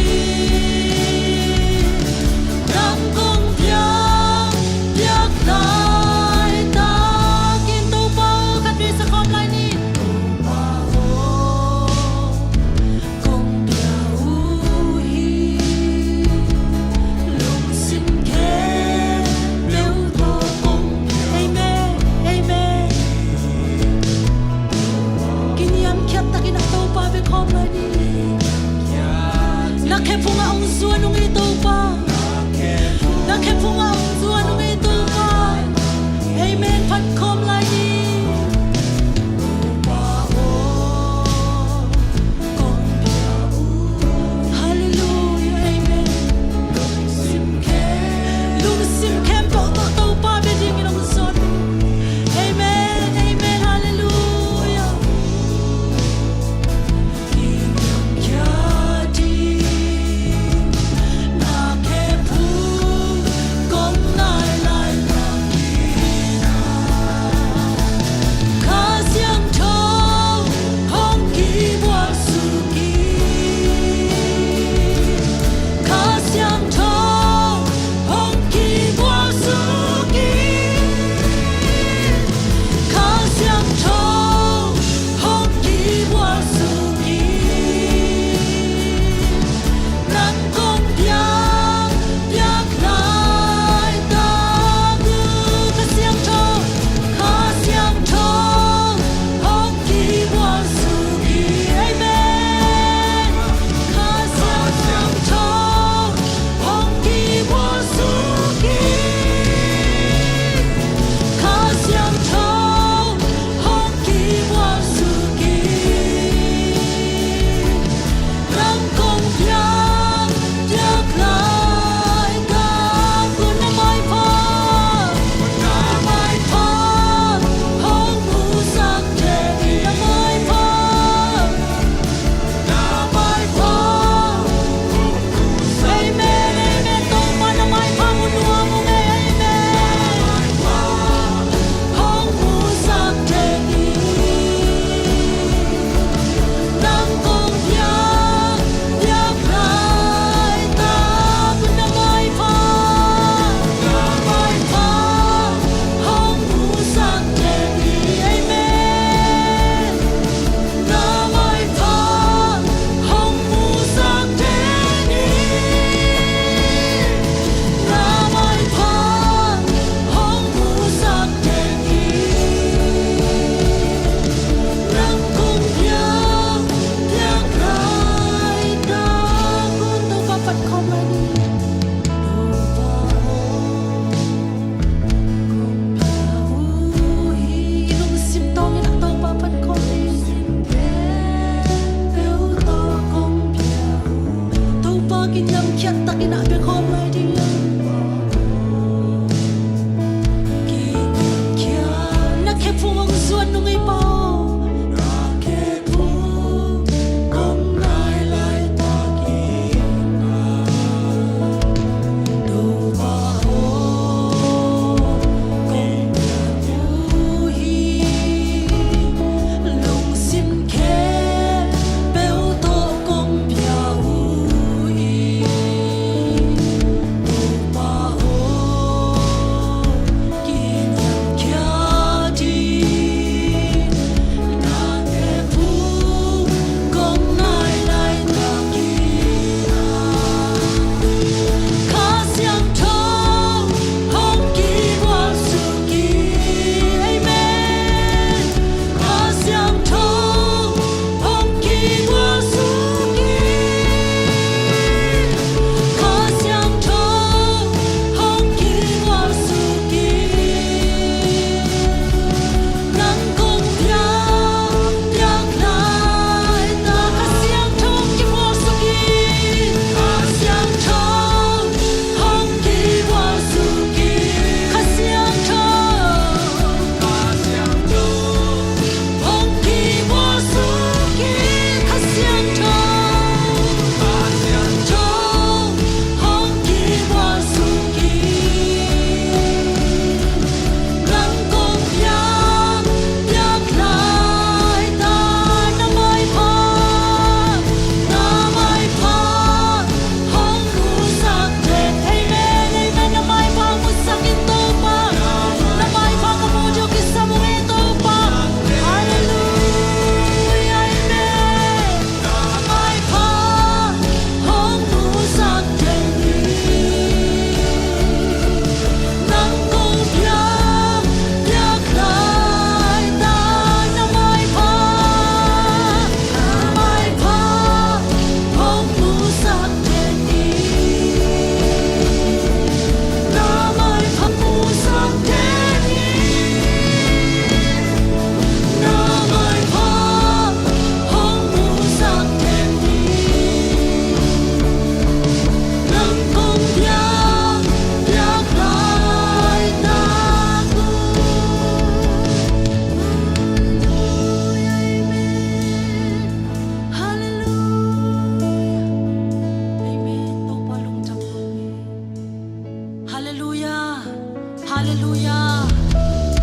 nang kong piak, piak laitak in. Topa aw, khatvei sa khawm lai ni. Topa aw, kong bia uh hi. Lungsim khempeuh tawh kong bia. Amen. Amen. Kiniamkhiat takin ah Topa bia khawm lai ni. Na khephung ah hong zuan ung ei Topa. Na khephung ah hong zuan ung ei Topa. Amen. Phat khawm lai ni. Halleluia. Amen. Lungsim khempeuh tawh Topa bia dingin hong zuan. Amen. Amen. Halleluia. Na bek hawm lai ding. Ki, kia, na khe phung hong zuan nung ei Pa aw. Halleluia. Halleluia.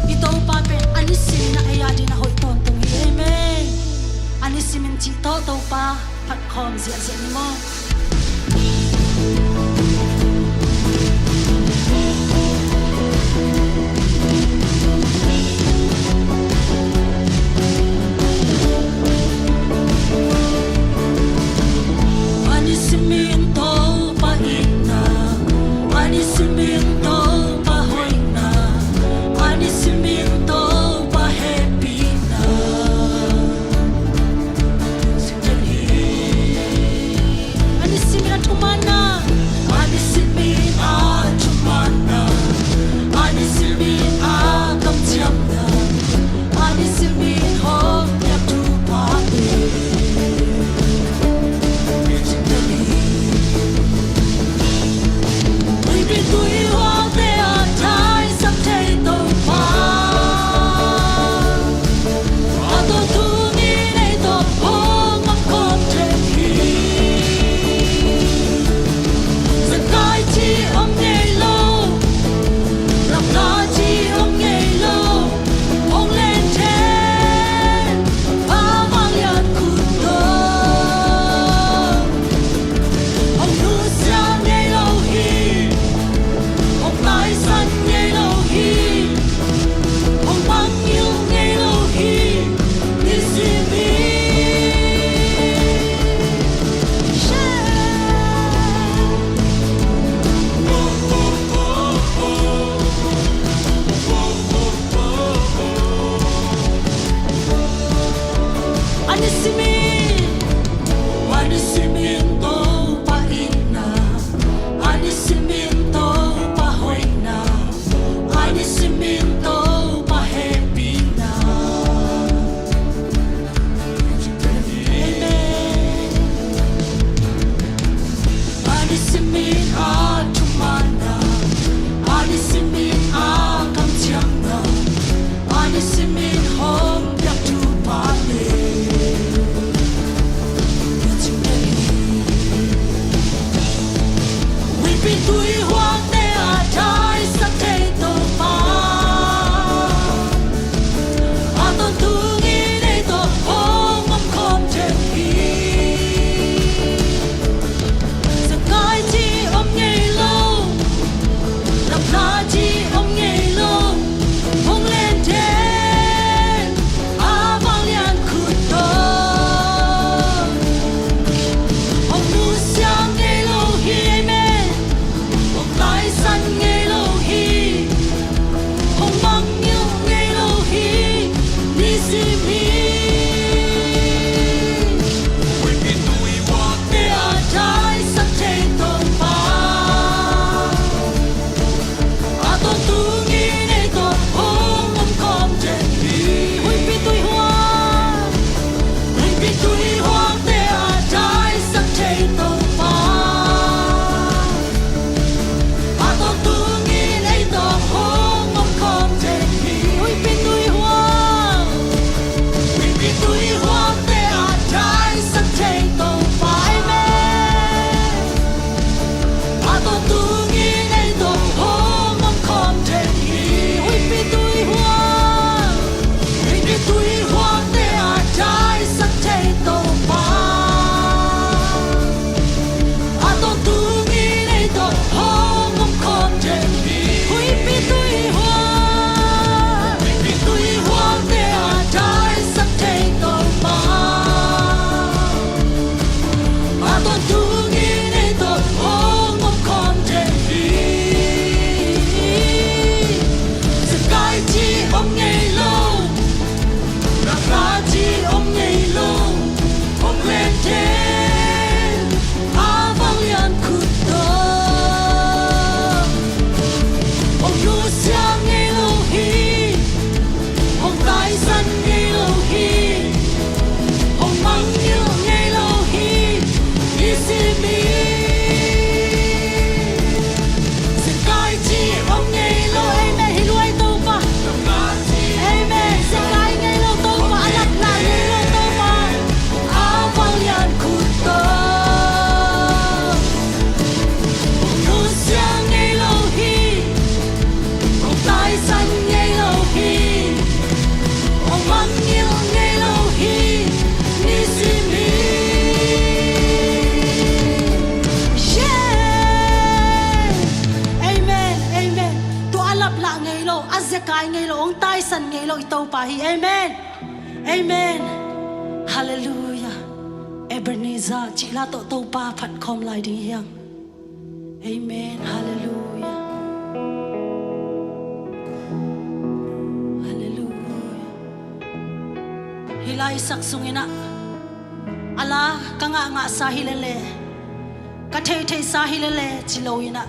I Topa pen a nisim in a ei adingin a hoih tawntung hi. Amen. A nisim in cih tawh Topa phat khawm ziahziah ni maw. A san ngei lo i Topa hi. Amen. Amen. Halleluia. Ebenezer cih la tawh Topa phat khawm lai ding hi hang. Amen. Halleluia. Halleluia. Hih laisak sungin ah a la ka ngahngahsa hi lele, ka theihtheihsa hi lele ci loin ah,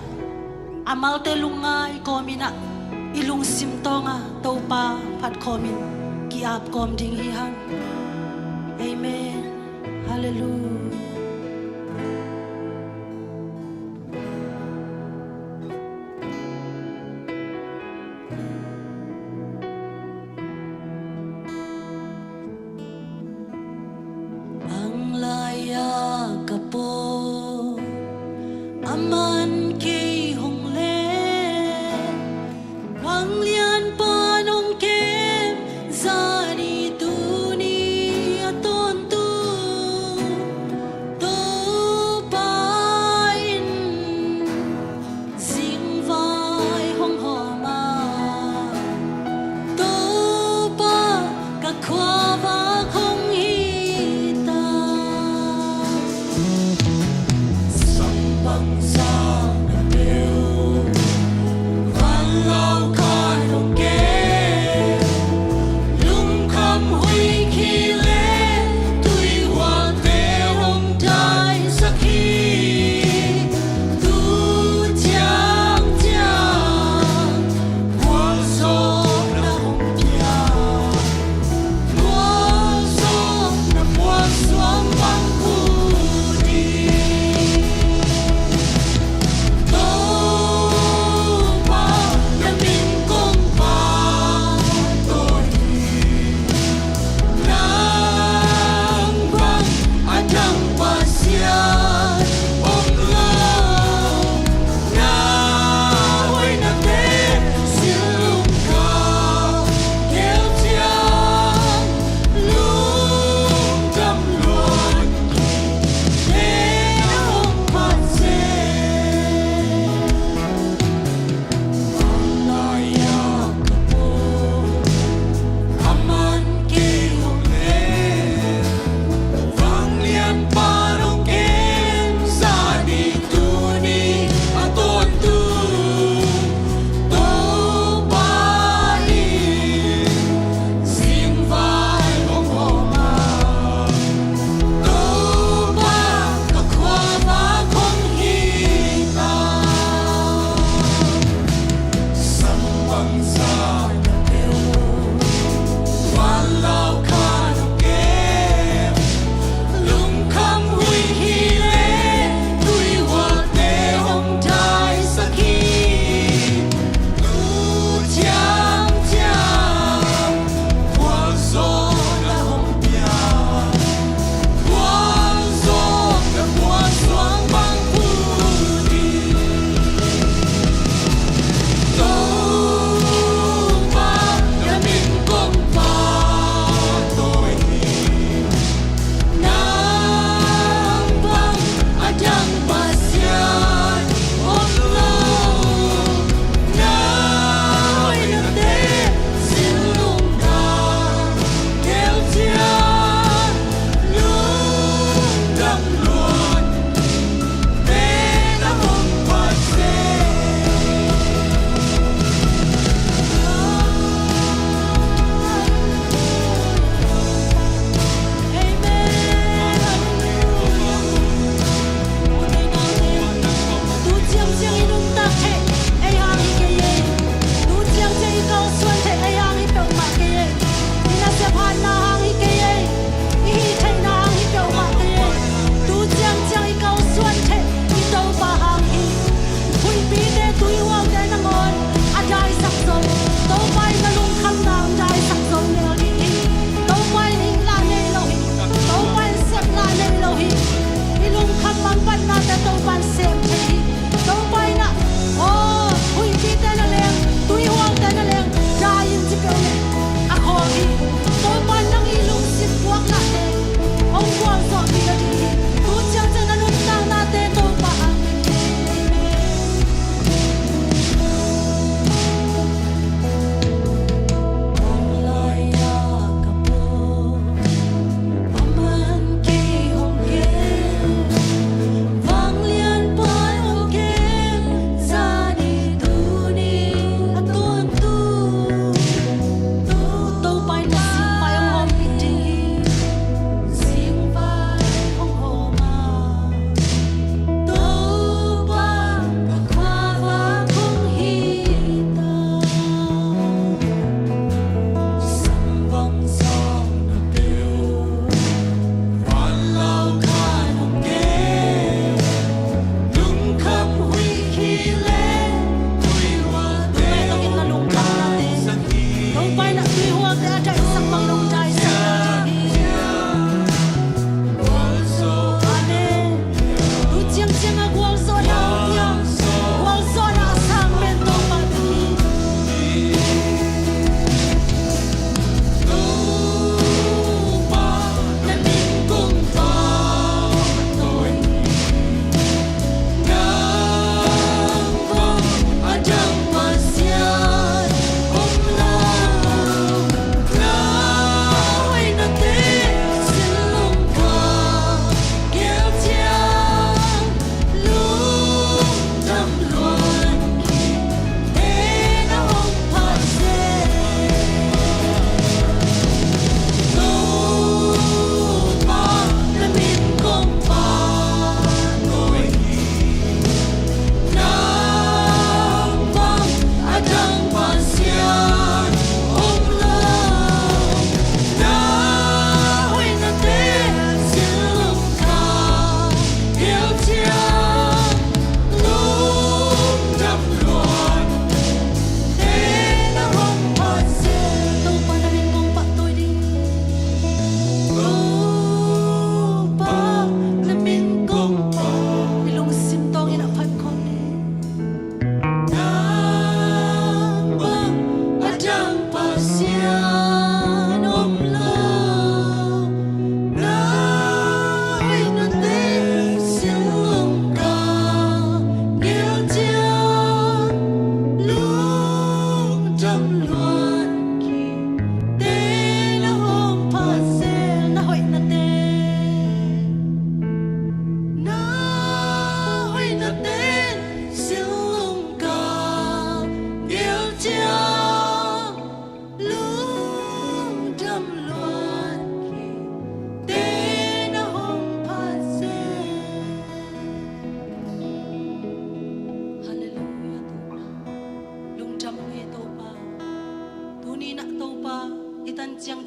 a malte lungngai kawmin ah, i lungsim tawngah Topa phat khawmin ki-ap kawm ding hi hang. Amen. Halleluia. Ang lai-a ka pawng a man kei hong le, Vanglian pan hong kem, zani tuni a tawntung.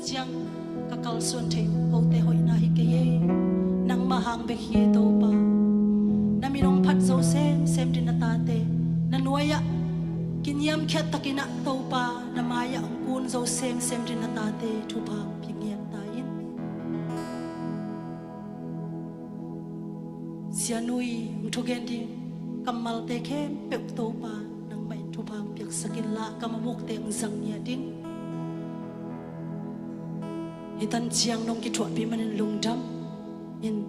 Ciang ka kalsuan theih uh kote hoihna hi kei e. Nangmah hang bek hi e Topa. Na min hong phat zo semsem ding na tate, na nuai-ah kiniamkhiat takin ah Topa, na mai-ah hong kun zo semsem ding na tate thupha hong pia ngiat ta in. Sianui hong thugen ding kammalte khempeuh Topa, nangmah in thupha hong piaksak inla, ka mamukte hong zang ngiat in. Hih tan ciang nong kithuahpih manin lungdam in,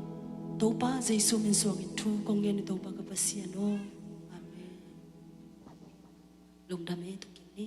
Topa Jesu min suangin thu kong ngen hi Topa ka Pasian aw. Amen. Lungdam e, tung kik ni.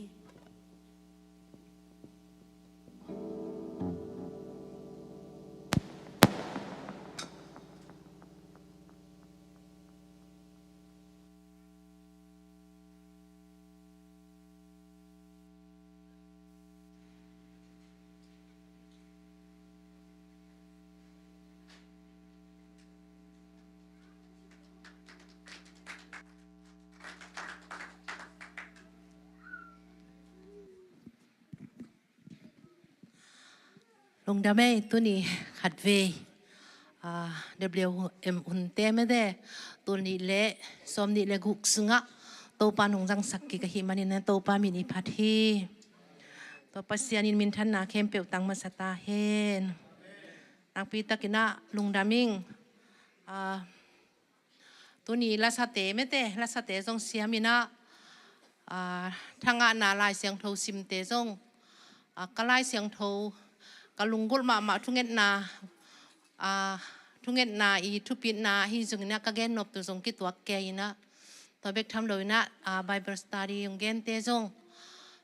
Lungdam e, tuni khatvei, ah, W M hunte mete, tul nih le sawm nih le guk sungah Topa nong zangsak kik ahih manin Topa min i phat hi. Tua Pasian in minthanna khempeuh tang masa ta hen. Nakpi takin ah lungdam ing. Ah, tuni lasate mete, lasate zong siam in ah, ah, thangahna Lai Siangtho simte zong, ah, ka Lai Siangtho, ka lunggulh mahmah thungetna, ah, thungetna i thupitna ahi zongin ah ka gennoptu zong kituak kei in ah, tua bek tham lo in ah, ah, Bible study hong gente zong,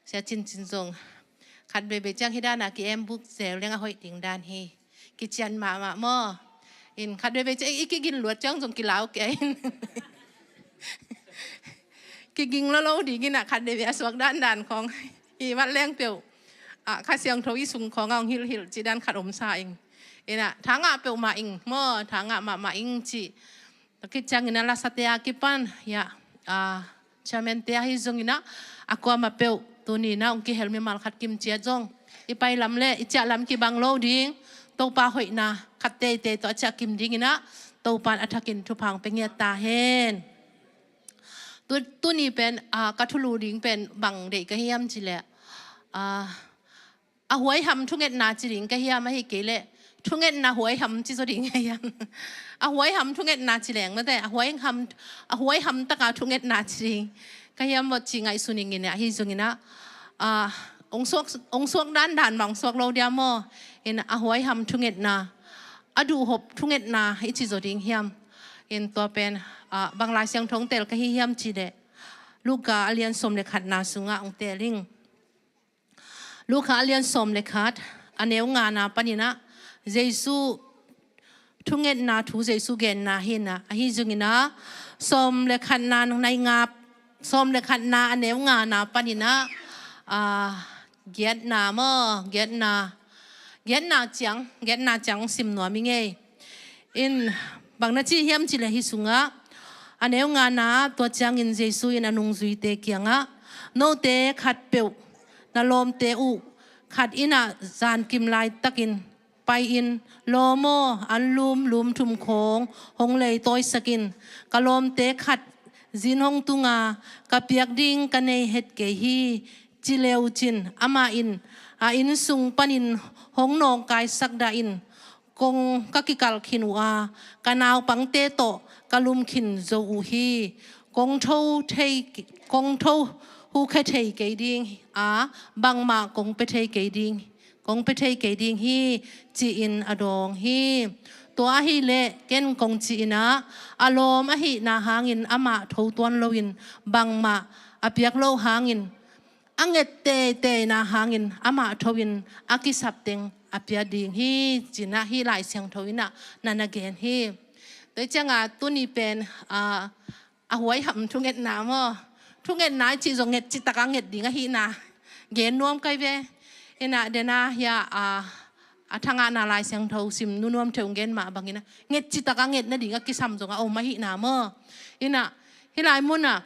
Sia Cin Cin zong khat veivei ciang hih dan a ki-embuk zel leng a hoih ding dan hi. Kician mahmah maw. In khat veivei ciang i kigin luat ciang zong kilau kei in. Kiging lo lo ding in ah khat veivei a suak dandan khawng hi mat leng peuh, ah, Kha Siangtho i sung khawng a hong hilhhilh cih dan khat om sa ing. In ah thangah peuhmah ing maw, thangah mahmah ing cih. Tua khit ciangin ah lasate a kipan, ya, ah, chairman te ahi zongin ah, a kuamah peuh tuni in ah hong kihel mimal khat kim ciat zong, i pai lam le i ciah lam kibang lo ding, Topa hoihna khat teitei tawh a ciah kim dingin ah Topa in a thakin thupha hong pia ngiat ta hen. Tu, tuni pen, ah, ka thulu ding pen bang deih ka hiam cih leh, ah, a huaiham thungetna ci ding ka hiam, ahih kei leh thungetna huaiham ci zaw ding ka hiam. A huaiham thungetna ci leng mate, a huaiham, a huaiham taka thungetna ci ding ka hiam maw cih ngaihsun ing in ah, ahi zongin ah, ah, hong suak, hong suak dandan mah hong suak lo dia maw. In a huaiham thungetna, a duhhop thungetna i ci zaw ding hiam. In tua pen, ah, bang Lai Siangtho hong tel ka hi hiam cih leh Luka a lian sawm le khatna sungah hong tel ing. Luka a lian sawm le khat, a neu ngana panin ah Jesu thungetna thu, Jesu genna hi in ah, ahi zongin ah sawm le khatna nai nga, sawm le khatna a neu ngana panin ah, ah, giatna maw, giatna, giatna ciang, giatna ciang sim nuam ing ei. In bang na ci hiam cih leh hih sungah a neu ngana, tua ciangin Jesu in a nungzuite kiangah, note khatpeuh na lawmte uh khat in ah zankim laitakin pai-in, lawm aw, anlum lumthum khawng hong leitawisak in, ka lawmte khat zin hong tung a, ka piak ding ka nei het kei hi, ci le uh cin, amah in a inn sung panin hong nawngkaisak dah in, kong ka kikal khin uh a, ka naupangte tawh ka lum khin zo uh hi. Kong tho thei, kong tho hukhia thei kei ding a, bangmah kong pia thei kei ding, kong pia thei kei ding hi, ci-in a dawng hi. Tua ahih leh ken kong ci in ah, a lawm ahihna hangin amah tho tuan loin, bangmah a piak loh hangin, a nget teiteina hangin amah tho-in a kisap teng a pia ding hi, ci-in ah hih Lai Siangtho in ah na na gen hi. Tua ciangah tuni pen, ah, a huaiham thungetna maw. Thungetna i cih zong nget citak a nget ding ahihna gen nuam kai ve. In ah den a hia, ah, a thangahna Lai Siangtho sim nunuam thei hong gen mah bangin ah nget citak a nget nading a kisam zong a om ahihna maw. In ah hih lai mun ah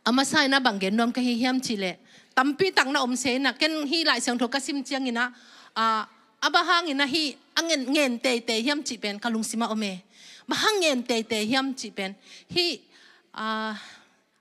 a masa in ah bang gen nuam ka hi hiam cih leh, tampi tak na om se in ah, ken hih Lai Siangtho ka sim ciangin ah, A, a bang hangin ahi a ngen, ngen teitei hiam cih pen ka lungsim ah om e. Bang hang ngen teitei hiam cih pen hih, a,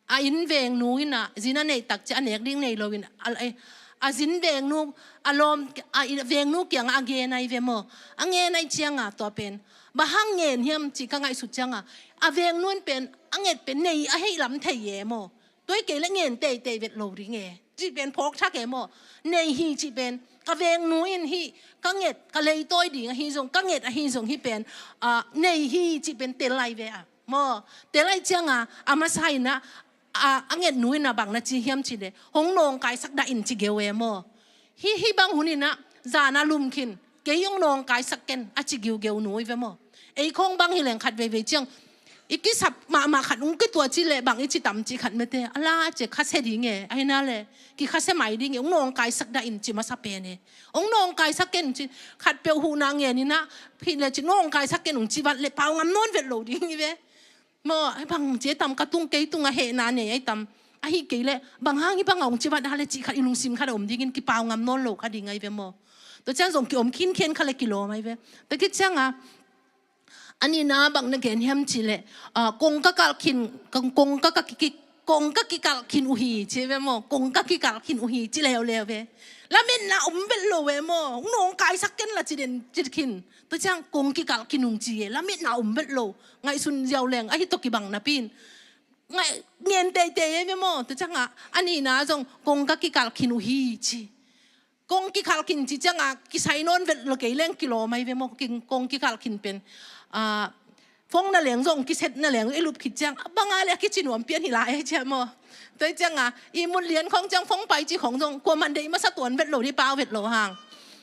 a inn vengnu in a zin a neih tak ciang a nek ding nei loin a, a, a zin vengnu, a lawm, a inn vengnu kiangah a ngen ahi ve maw. A ngen ahi ciangah tua pen bang hang ngen hiam cih ka ngaihsut ciangah a vengnu in pen a nget pen nei a hih lam thei e maw. Tua hi kei leh ngen teitei vet lo ding e cih pen phawk thak e maw. Nei hi cih pen ka vengnu in hih ka nget, ka leitawi ding ahi zong, ka nget ahi zong hih pen, a, nei hi cih pen tel lai ve a maw. Tel lai ciangah a masa in a, a, a ngetnu in a bang na ci hiam cih leh hong nawngkaisak dah in ci geu e maw. Hih, hih bang hun in a zan a lum khin, kei hong nawngkaisak ken a ci giugeu nu hi ve maw. Ei khawng bang hi leng khat veivei ciang i kisap mahmah khat hong kituah cih leh bang i ci tam cih khat mete a la cia khasia ding e, ahi na leh kikhasia mai ding e, hong nawngkaisak dah in ci masa pen e. Hong nawngkaisak ken ci, khatpeuh huhna ngen in a hih leh ci nawngkaisak ken hong ci vat leh pau ngam nawn vet lo ding hi ve. Maw, ahi bang ci ahi tam ka tung, kei tungah hehna nei ahi tam. Ahi kei leh bang hang hih bangah hong ci vat dah leh cih khat i lungsim khat a om dingin kipau ngam nawn lo kha ding ahi ve maw. Tua ciang zong kiom khinkhian kha leh kilawm ahi ve. Tua khit ciangah a nihna bang na gen hiam cih leh, a, kong ka kalh khin, kong, kong ka, ka ki, ki, kong ka kikalh khin uh hi ci ve maw. Kong ka kikalh khin uh hi ci leuleu ve. Lametna om vet lo ve maw. Hong nawngkaisak ken la ci den ci khin. Tua ciang kong kikalh khin ung ci e. Lametna om vet lo. Ngaihsun ziau leng ahi tawh kibang napi in ngen teitei e ve maw. Tua ciangah a nihna zong kong ka kikalh khin uh hi ci. Kong kikalh khin ci ciangah kisai nawn vet lo kei leng kilawm ahi ve maw. Kong kikalh khin pen, a, phone na leng zong, kiset na leng i lup khit ciang a bang a leh a kici nuam pian hi lai e ci a maw. Tua hi ciangah ihmut lian khawng ciang phone pai ci khawng zong kuaman deih masa tuan vet lo ding, pau vet lo hang.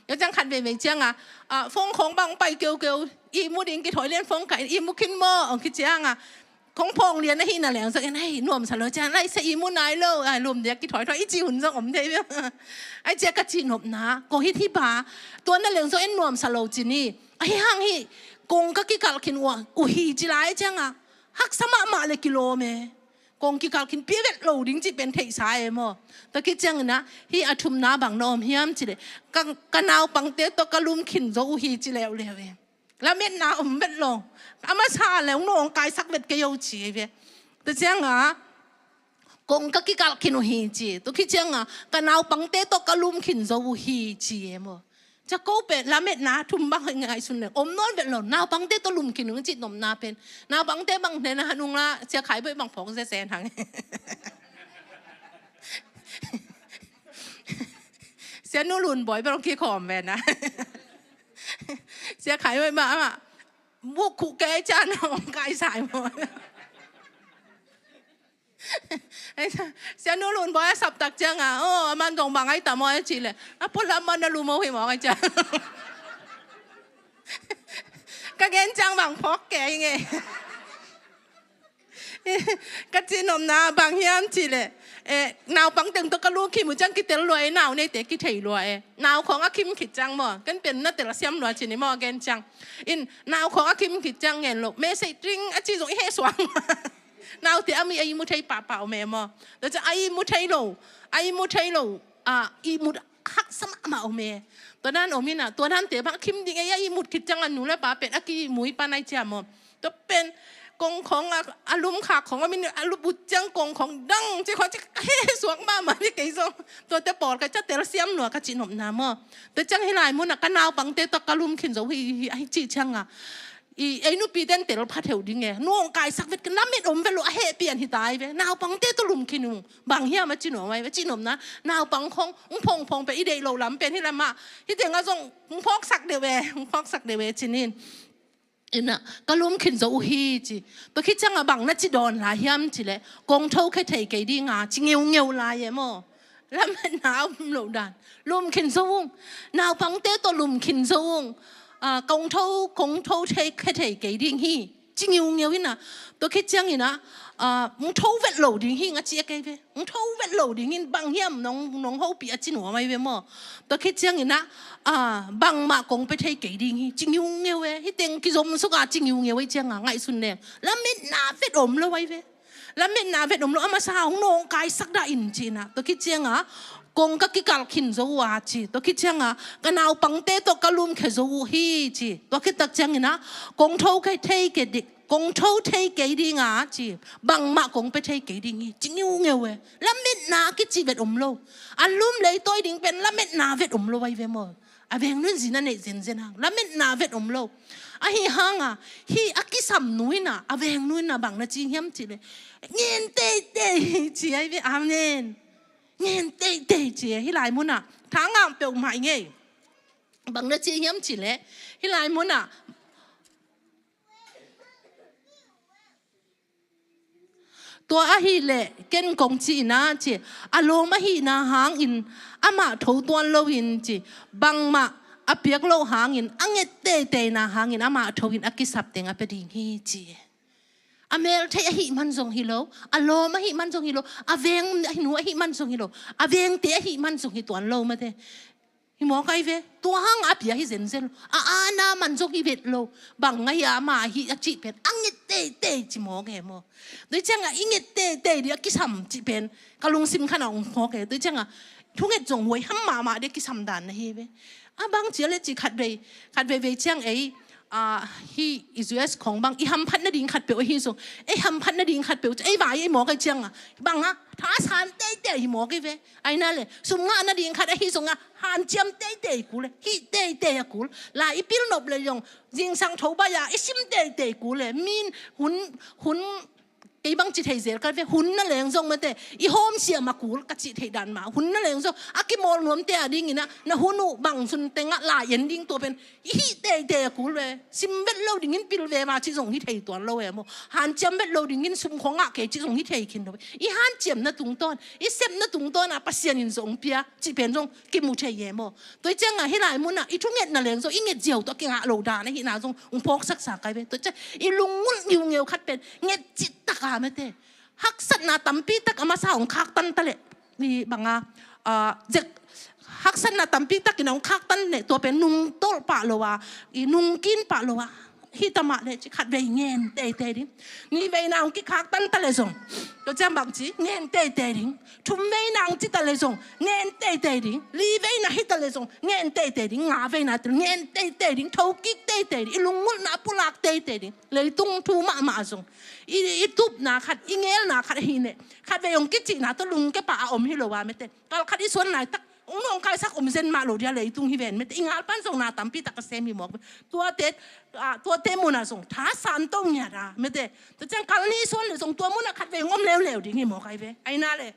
Tua ciang khat veivei ciangah, a, phone khawng bang pai keukeu, ihmut ding kithawi lian phone kai, ihmut khin maw hong ci ciangah khawng phawng lian ahih na leng zong en, hei, nuamsa lo ciang lai sia, ihmut nai lo, a, lum diak kithawi thawi i ci hun zong om thei ve. Ahi ciang ka cihnopna kong hih hi ba, tua na leng zong en nuamsa lo ci ni. Ahi hang hih kong ka kikalh khin uh, uh hi ci lai ciangah haksa mahmah leh kilawm e. Kong kikalh khin pia vet lo ding cih pen theihsa e maw. Tua khit ciangin a hih a thumna bang na om hiam cih leh ka, ka naupangte tawh ka lum khin zo uh hi ci leuleu e. Lametna om vet lo. A masa leh hong nawngkaisak vet kei o ci e ve. Tua ciangah kong ka kikalh khin uh hi ci. Tua khit ciangah ka naupangte tawh ka lum khin zo uh hi ci e maw. Cia ko pen lametna thum bang ngaihsun leng om nawn vet lo. Naupangte tawh lum khin ung cih nopna pen. Naupangte bang hnena han ung la, Sia Khai Bawi bang phawk zenzen hang. Sia Nu Lun Bawi bang kikhawm ve na. Sia Khai Bawi bang ama buk khuh kei ciang om kai sai maw. Sia Nu Lun Bawi a sap tak ciangah, oh, a man zong bang ai tam aw a cih leh, a pualam man a lum aw hi mawk a ciang. Ka gen ciang bang phawk kei nge. Ka cihnopna bang hiam cih leh, eh, naupang teng tawh ka lum khin uh ciang kitel lua e, nau neite kithei lua e. Nau khawng a khim khit ciang maw, ken pen na tel siam lua ci ni maw, a gen ciang. In, nau khawng a khim khit ciang ngen lo, message ring a ci zong i heh suak. Naute a mi a ihmu thei pahpah om e maw. Tua ciang a ihmu thei lo, a ihmu thei lo, a ihmut haksa mahmah om e. Tua dan om hi na, tua dante bang khim ding e, a ihmut khit ciang a nu le pa pen a kiihmu i pan ai cia maw. Tua pen kong khawng a, a lum khak khawng a min a lup ut ciang kong khawng dang ci khawng ci heh suak mahmah hi kei zong. Tuate pawl ka cia tel siam lua ka cihnopna maw. Tua ciang hih lai munah ka naupangte tawh ka lum khin zo hi, hi, hi, ahi cih ciangah i ei nupi ten tel pha theu ding e. Nawngkaisak vet, lamet om vet lo, a heh pian hi ta hi ve. Naupangte tawh lum khin ung. Bang hiam a ci nuam ahi ve, cihnopna. Naupang khawng hong phawngphawng pen i deih loh lam pen hi lamah. Hih tengah zong hong phawksak deuh e, hong phawksak deuh e ci ni. Innah ka lum khin zo uh hi ci. Tua khit ciangah bang na ci dawn lai hiam cih leh, kong tho khia thei kei dinga ci ngeungeu lai e maw. Lametna a um loh dan. Lum khin zo ung. Naupangte tawh lum khin zo ung. Ah, kong tho, kong tho thei, khia thei kei ding hi ci ngeungeu innah. Tua khit cianginah, ah, hong tho vet lo ding hi ing a ci a kei ve. Hong tho vet lo dingin bang hiam nong, nong hopih a ci nuam ahi ve maw. Tua khit cianginah, ah, bangmah kong pia thei kei ding hi ci ngeungeu e. Hih teng kizom suka ci ngeungeu ahi cianga ngaihsun leng lametna vet om lo ahi ve. Lametna vet om lo, a masa hong nawngkaisak dah in ci-inah. Tua khit cianga kong ka kikalh khin zo uh a ci. Tua khit ciangah ka naupangte tawh ka lumkhia zo uh hi ci. Tua khit tak ciangin ah kong tho kei thei kei di, kong tho thei kei ding a ci. Bangmah kong pia thei kei ding hi ci ngiungeu e. Lametna kici vet om lo. A lum leitawi ding pen lametna vet om lo ahi ve maw. A veng nu in zin a neih zenzen hang lametna vet om lo. Ahi hanga hih a kisam nu in ah a veng nu in ah bang na ci hiam cih leh, ngen teitei ci ahi ve. Amen. Ngen teitei ci ahi. Hih lai munah tha ngah peuhmah i ngei. Bang na ci hiam cih leh, hih lai munah tua ahih leh ken kong cihna ci, a lawm ahihna hangin amah tho tuan loin ci, bangmah a piak loh hangin a nget teiteina hangin amah tho in a kisap teng a pia ding hi ci. A meltheih ahih man zong hi lo, a lawm ahih man zong hi lo, a veng nu ahih man zong hi lo, a vengte ahih man zong hi tuan lo mate. Hi mawk ahi ve. Tua hang a pia hi zenzen lo. A ana man zong hi vet lo. Bang ngai a ma hi a cih pen a nget teitei ci mawk e maw. Tua ciangah i nget teitei dih a kisam cih pen ka lungsim khanah ong mawk e. Tua ciangah thunget zong huai ham mahmah dih a kisam dan na hi ve. A bang cia le ci khatvei khatveivei ciang ei, a, hi i U S khong bang i hamphat nading khatpeuh ahi zong, ei hamphat nading khatpeuh ei vai ei mawk ahi ciangah bangah thasan teitei hi mawk ahi ve. Ahi na le sum ngah nading khat ahi zongah hanciam teitei kul e, hih teitei a kul. Lai i pil nop le zong zingsang tho baih a i sim teitei kul e. Min hun, hun kei bang ci thei zel ka ve, hun na leng zong mate i hawm siam a kul ka cih theih dan mah. Hun na leng zong a kimawl nuamte a dinginah na hun uh bang sun tengah lai en ding tua pen i hih teitei a kul ve. Sim vet lo dingin pil ve ma ci zong hi thei tuan lo e maw. Hanciam vet lo dingin sum khong ngah kei ci zong hi thei khin lo ve. I hanciamna tungtawn, i sepna tungtawn a Pasian in zong pia cih pen zong kimu thei e maw. Tua ciangah hih lai munah i thungetna leng zong i nget ziau tawh a kingah lo dan ahihna zong ung phawksaksa kai ve. Tua ciang i lungngulh ngiungeu khat pen nget cih taka mate. Haksatna tampi tak a masa ung khaktan ta leh, i banga, a, zek, haksatna tampi takin a ung khaktan leh tua pen nungtolh pah lo a, i nungkin pah lo a. Hih tamah le ci khatvei ngen teitei ding. Nihveina hong kikhaktan ta le zong tua ciang bang ci ngen teitei ding. Thumveina hong ci ta le zong ngen teitei ding. Liveina hi ta le zong ngen teitei ding. Ngaveina ti ngen teitei ding. Thokik teitei ding. I lungngulhna a pulak teitei ding. Leitung thu mahmah zong i, i tupna khat i ngelna khat ahi ne. Khatvei hong kicihna tawh lungke pah a om hi lo a mete. Kal khat i suan laitak ung nong kaisak om zen mah lo dia leitung hi ven mete. I ngal pan zong na tampi tak a sem hi mawk. Tuate, a, tuate munah zong thasan to ngiat a mete. Tua ciang kal nih suan le zong tua munah khatvei ung om leuleu ding hi mawk ai ve. Aina le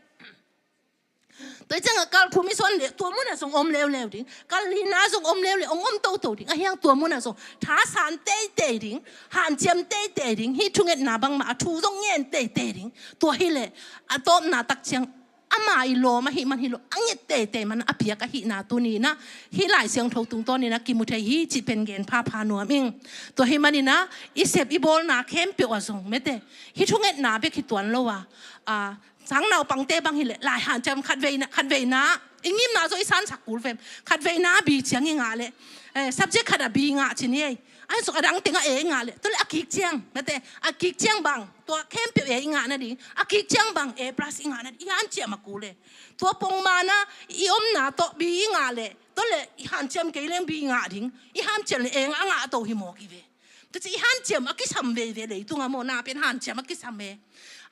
tua ciangah kal thum i suan le tua munah zong om leuleu ding. Kal lina zong om leuleu, ong om toto ding. Ahiang tua munah zong thasan teitei ding. Hanciam teitei ding. Hih thungetna bangmah a thu zong ngen teitei ding. Tua hi le a tawpna tak ciang ama i lawm ahih man hi lo, a nget teitei man a piak ahihna tuninah hih Lai Siangtho tungtawninah kimu thei hi cih pen gen phapha nuam ing. Tua hih maninah i sep i bawlna khempeuh ah zong mete hih thungetna bek hi tuan lo a, a, sang naupangte bang hi leh lai hanciam khatveina, khatveina i ngimna zong i sansak kul vem. Khatveina B ciang i ngah leh, eh, subject khat a B ngah ci ni ei. Ai zong a dang tengah A i ngah leh tua leh a kik ciang mete, a kik ciang bang tua khempeuh A i ngah nading, a kik ciang bang A plus i ngah nading, i hanciam a kul e. Tua pongmana i omna tawh B i ngah leh tua leh i hanciam kei leng B ngah ding, i hanciam leh A ngah, a ngah a to hi mawk i ve. Tua ci i hanciam a kisam veve leitung a maw, na pen hanciam a kisam e.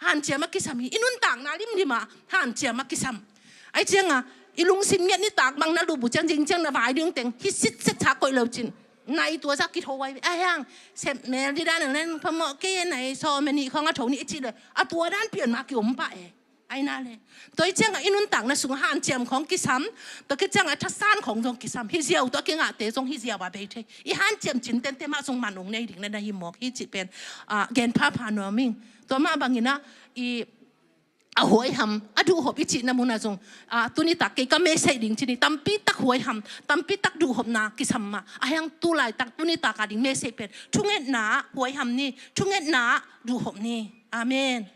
Hanciam a kisam hi, i nuntakna limlim ah hanciam a kisam. Ai cianga i lungsim ngiat nitak bang na lubu ciang zing ciang na vai ding teng hi sitset sa koih lo cin. Nai tua zak kitho ai ve. Ai hang sep mel di dan ang len phamawh kei nai sawm a nih khawng a tho nih i cih le a tua dan pian mah kiom pah e. Aina le tua i ciangah i nuntakna sungah hanciam khawng kisam. Tua ki ciangah thasan khawng zong kisam. Hi ziau tua kingahte zong hi ziau a bei thei. I hanciam cintente mah zong man ung nei ding na na hi mawk hi cih pen, ah, gen phapha nuam ing. Tua mah banginah i a huaiham a duhhop i cihna munah zong, ah, tunitak kei ka message ding cini tampi tak huaiham, tampi tak duhhopna kisam mah. Ahiang tulaitak tunitak a ding message pen thungetna ah huaiham ni, thungetna ah duhhop ni. Amen.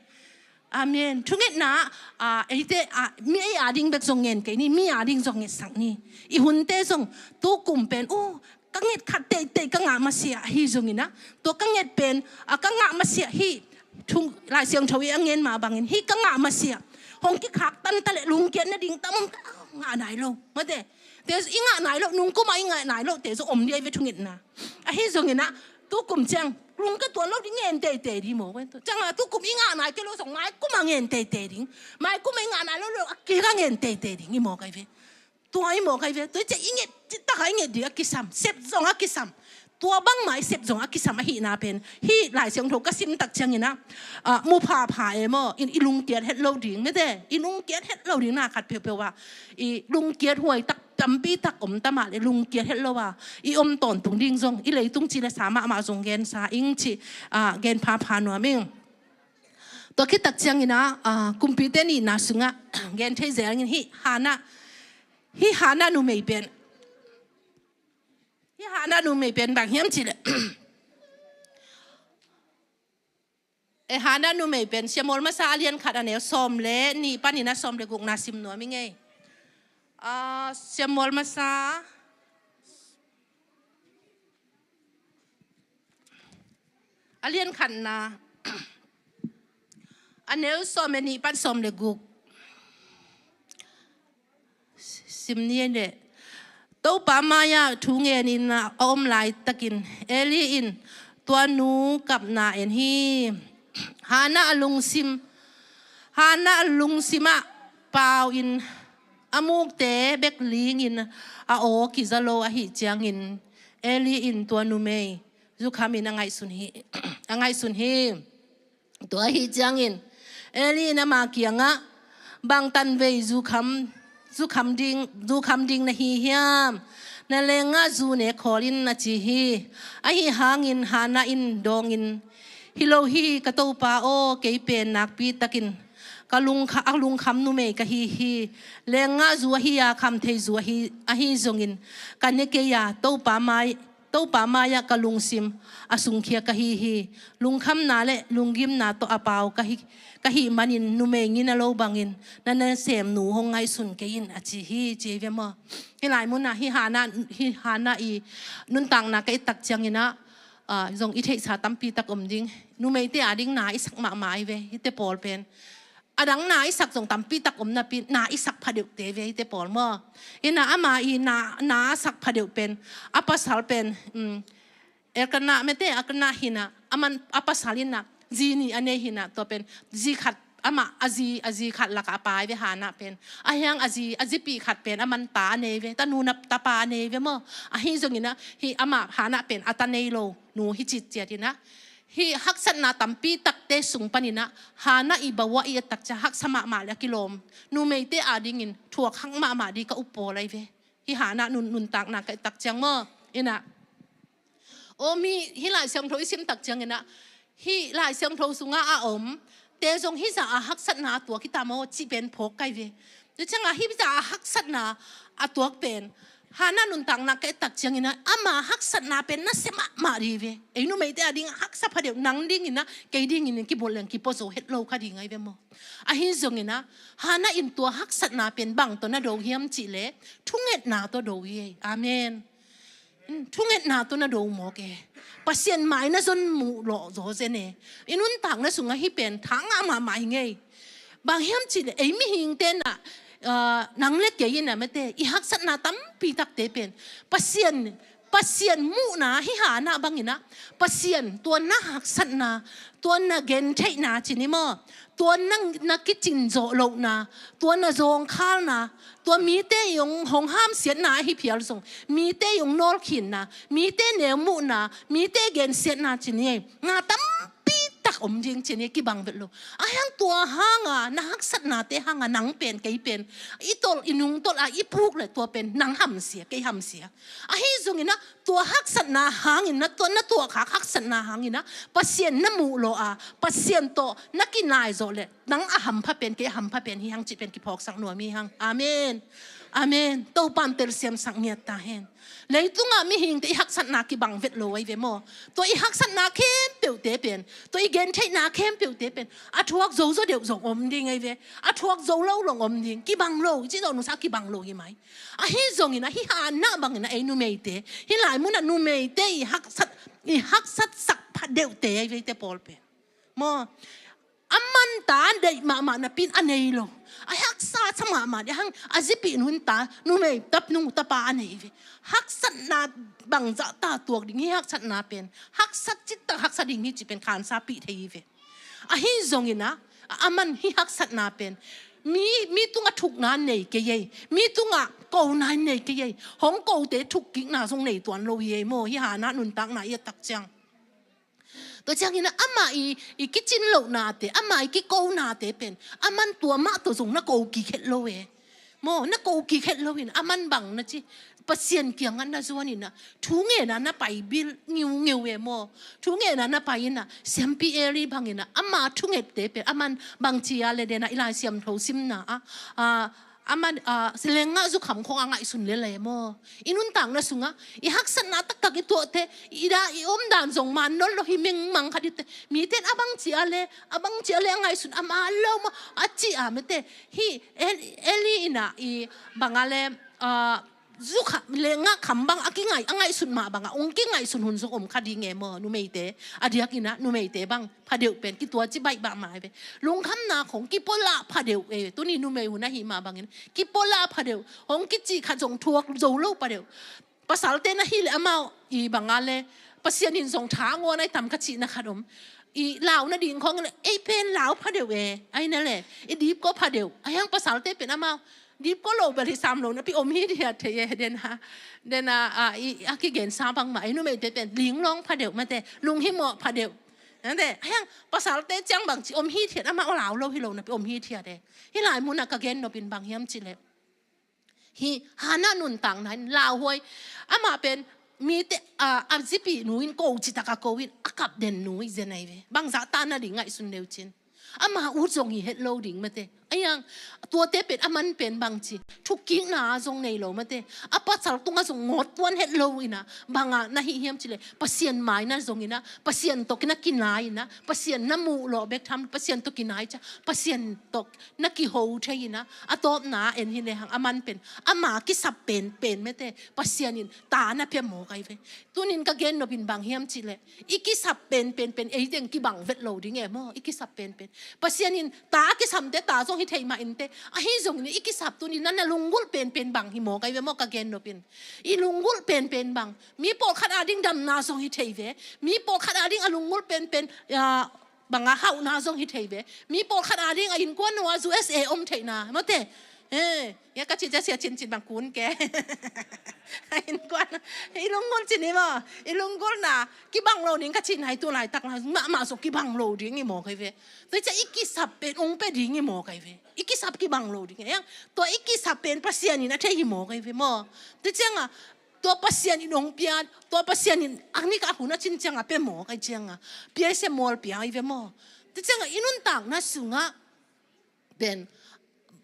Amen. Thungetna ah, eite ah, mi ei a ding bek zong ngen kei ni, mi a ding zong ngetsak ni. I hunte zong tukum pen uh ka nget khat teitei ka ngah masiah hi zonginah tua ka nget pen, ah, ka ngah masiah hi. Thung Lai Siangtho i a ngen mah bangin hi ka ngah masiah hong kikhaktan ta leh lungkiat nading tam om ta. ngah nai lo. Mate, te i ngah nai lo, nungkum a i ngah nai lo te zong om ding ai ve thungetna. Ahi zongin ah tukum ciang lungka tuan lo ding ngen teitei ding maw. Ciang a tukum i ngah nai kei lo zong maikum a ngen teitei ding. Maikum a i ngah nai lo lo a kik a ngen teitei ding i mawk ai ve. Tua i mawk ai ve. Tua i ciang i nget cih tak a i nget ding a kisam. Sep zong a kisam. Tua bangmah i sep zong a kisam ahihna pen hih Lai Siangtho ka sim tak ciangin ah, ah, mu phapha e maw, in i lungkiat het lo ding, mate, i lungkiat het lo ding na khat peuhpeuh ah i lungkiat huai tak tampi tak om ta mah leh lungkiat het lo a i om tawntung ding zong i leitung ci le sa mahmah zong gensa ing ci, ah, gen phapha nuam ing. Tua khit tak ciangin ah, ah, kumpite nihna sungah gen thei zel in hih Hannah, hih Hannah numei pen Hih Hannah numei pen bang hiam cih leh, eh, Hannah numei pen Samuel masa a lian khat a neu sawm le nih panin a sawm le gukna sim nuam i ngei. Ah, Samuel masa a lian khatna a neu sawm le nih pan sawm le guk. Sim ni en leh, Topa mai-ah thu ngenin a om laitakin Eli in tua nu kapna en hi. Hannah a lungsim, Hannah a lungsimah pau in a mukte bek lingin a aw kiza lo ahih ciangin Eli in tua numei zukhamin a ngaihsun hi, a ngaihsun hi. Tua ahih ciangin Eli in ama kiangah, bang tanvei zukham, zukham ding, zukham ding na hi hiam? Na lengah zu ne khawl in, a ci hi. Ahi hangin Hannah in dawngin, hi lo hi, ka topa aw, kei pen nakpi takin ka lungkha-, a lungkham numei ka hi hi. Lengah zu ahi a, khamthei zu ahi, ahi zongin ka ne kei a, Topa mai Topa mai-ah ka lungsim a sungkhia ka hi hi. Lungkhamna le lunggimna tawh a pau ka hi, ka hih manin numei ngina lo bangin na nasemnu hong ngaihsun kei in, a ci hi, ci hi ve maw. Hih lai munah hih Hannah, hih Hannah i nuntakna ka et tak ciangin ah, ah, zong i theihsa tampi tak om ding. Numeite ading na i sak mahmah hi ve, hihte pawl pen. A dang na i sak zong tampi tak om napi, na i sak phadeuhte ve hihte pawl maw. Hi na ama i na, na a sak phadeuh pen, a pasal pen, um, Elkanah mete, Elkanah hi na, aman a pasal in na zi nih a nei hi na, tua pen zi khat, amah a zi, a zi khat lakah a pai ve Hannah pen. Ahi hang a zi, a zipih khat pen aman ta a nei ve, tanu na tapa a nei ve maw. Ahi zongin ah hih amah Hannah pen a ta nei lo nu hi citciat in ah, hih haksatna tampi takte sung panin ah Hannah i bawah i et tak ciang haksa mahmah le a kilawm, numeite adingin thuakhak mahmah ding ka uppawl ahi ve. Hih Hannah nun, nuntakna ka et tak ciang maw. In ah, aw mi, hih Lai Siangtho i sim tak ciangin ah, hih Lai Siangtho sungah a om te zong hih zah a haksatna a tuak hi ta maw cih pen phawk ka hi ve. Tua ciangah hih zah a haksatna a tuak pen Hannah nuntakna ka et tak ciangin ah, ama haksatna pen nasia mahmah ding hi ve. Ei numeite ading haksa phadeuh, nang dingin ah, kei dingin ah kibawl leng kipazo het lo kha ding ahi ve maw. Ahi zongin ah, Hannah in tua haksatna pen bang tawh na do hiam cih leh, thungetna tawh do hi. Amen. Hmm, thungetna tawh na do mawk e. Pasian mai na zon muh lawh zaw zen e. I nuntakna sungah hih pen thangah mahmah hi ngei. Bang hiam cih leh ei mihingte in ah, ah, nang le kei in ah mate, i haksatna tampi takte pen Pasian, Pasian muhna hih Hannah bangin ah, Pasian tua na haksatna, tua na gentheihna ci ni maw, tua na, na kicin zawh lohna, tua na zawngkhalna, tua mite i hong, hong hamsiatna ahi phial zong, mite i hong nawlkhinna, mite neu muhna, mite gensiatna ci ni ei, na tampi tak om ding ci ni, kibang vet lo. Ahi hang tua hanga, na haksatnate hanga nang pen, kei pen i tolh, i nungtolh a i puk leh tua pen nang hamsia, kei hamsia. Ahi zongin ah tua haksatna hangin, na tua, na tuahkhak haksatna hangin ah Pasian na muh lawh a, Pasian tawh na kinai zawh leh nang a hampha pen, kei a hampha pen hi hang cih pen kiphawksak nuam hi hang. Amen. Amen. Topa'n telsiamsak ngiat ta hen. Leitungah mihingte i haksatna kibang vet lo ahi ve maw. Tua i haksatna khempeuhte pen, tua i gentheihna khempeuhte pen a thuak zo zaw deuh zong om ding ahi ve. A thuak zo lo long om ding. Kibang lo, i cih zawh nungsa kibang lo hi mai. Ahi zongin ah hih Hannah bangin ah ei numeite, hih lai munah numeite i haksat, i haksatsak phadeuhte ahi ve hihte pawl pen. Maw, a man ta deih mahmah napi in a nei lo. A haksa haksat mahmah dih hang, a zipih nu in ta, numei tapa, nu tapa a nei ve. Haksatna bangzah ta tuak ding hi, haksatna pen haksat cih tak haksa ding hi cih pen khansapih thei hi ve. Ahi zongin ah, aman hih haksatna pen mi, mi tungah thukna nei kei ei, mi tungah kona nei kei ei, hong kote thukkikna zong nei tuan lo hi ei maw, hih Hannah nuntakna i et tak ciang. Tua ciangin ah amah i, i kicin lohnate, amah i kikonate pen aman tua mah tawh zong na ko kik het lo e. Maw, na ko kik het lo in aman bang na ci, Pasian kiangah na zuan in ah, thungetna na pai bil ngiungeu e maw. Thungetna na pai in ah, Siampi Eli bangin ah, ama thungette pen aman bang ci a le den ah, i Lai Siangtho simna ah, ah, aman, ah, lengah zukham khong a ngaihsun lel e maw. I nuntakna sungah i haksatna taktak i tuahte, i da i omdan zong man nawn lo hi mengmang khat i te. Mite in a bang ci a le, a bang ci a le a ngaihsun a man lo maw, a ci a mete. Hih El-, Eli in ah i bang a le, ah, zukham, lengah kham bang a kingai, a ngaihsun mah bangah ong kingaihsun hun zong om kha ding e maw, numeite. A diakin ah numeite bang phadeuh pen kituaci baihbah mai ve. Lungkhamna khong kipawlah phadeuh e, tuni numei hun ahih mah bangin kipawlah phadeuh, hong kici khat zong thuak zo lo phadeuh. Pasalte na hih leh amau i bang a le, Pasian in zong tha a ngawn a i tam kha cihna khat om. I lau nading khong le, ei pen lau phadeuh e, ai na le, i dipkua phadeuh. Ahi hang pasalte pen amau dipkua lo bel hi sam lo napi om hithiat thei e, den a, den a, a, i, a kigensa bangmah, ei numeite pen linglawng phadeuh mate, lunghimawh phadeuh. Nate, ahi hang pasalte ciang bangci om hithiat, amau lau lo hi lo napi om hithiat e. Hih lai munah ka gen nopin bang hiam cih leh, hih Hannah nuntakna in lauhuai. Amah pen mite, a, a zipih nu in ko citak a ko in a kap den nu i zen ahi ve. Bangzah ta nading ngaihsun leu cin. Ama ut zong hi het lo ding mate. Ahi hang tuate pen aman pen bangci thukkikna zong nei lo mate. A pasal tungah zong ngawt tuan het lo in ah, bangah na hih hiam cih leh, Pasian mai na zong in ah, Pasian tawh na kinai in ah, Pasian na muh lawh bek tham, Pasian tawh kinai ciang, Pasian tawh na kiho thei in ah, a tawpna en hi le hang aman pen ama kisap penpen mete, Pasian in ta na pia mawk ahi ve. Tunin ka gen nopin bang hiam cih leh, i kisap penpen pen ei teng kibang vet lo ding e maw, i kisap penpen. Pasian in ta a kisamte ta zong hi thei mah in te, ahi zongin i kisap tunin na, na lunggulh penpen bang hi mawk ahi ve maw, ka gen nopin. I lunggulh penpen bang, mi pawlkhat ading damna zong hi thei ve, mi pawlkhat ading a lunggulh penpen, a, banga hauhna zong hi thei ve. Mi pawlkhat ading a innkuan uh a U S A om theihna mate. Eh, ya ka cih cia sia cincin bang kun ke. A innkuan, i lunggulh cin hi maw, i lunggulhna kibang lo ding ka cih nai, tu laitak na mahmah zong kibang lo ding hi mawk ahi ve. Tua ciang i kisap pen ong pia ding hi mawk ahi ve. I kisap kibang lo ding e. Tua i kisap pen Pasian in a thei hi mawk ahi ve maw. Tua ciangah tua Pasian in ong pia, tua Pasian in a nik a hun a cin ciangah pia mawk ahi ciangah, pia i sia mual pia ahi ve maw. Tua ciangah i nuntakna sungah pen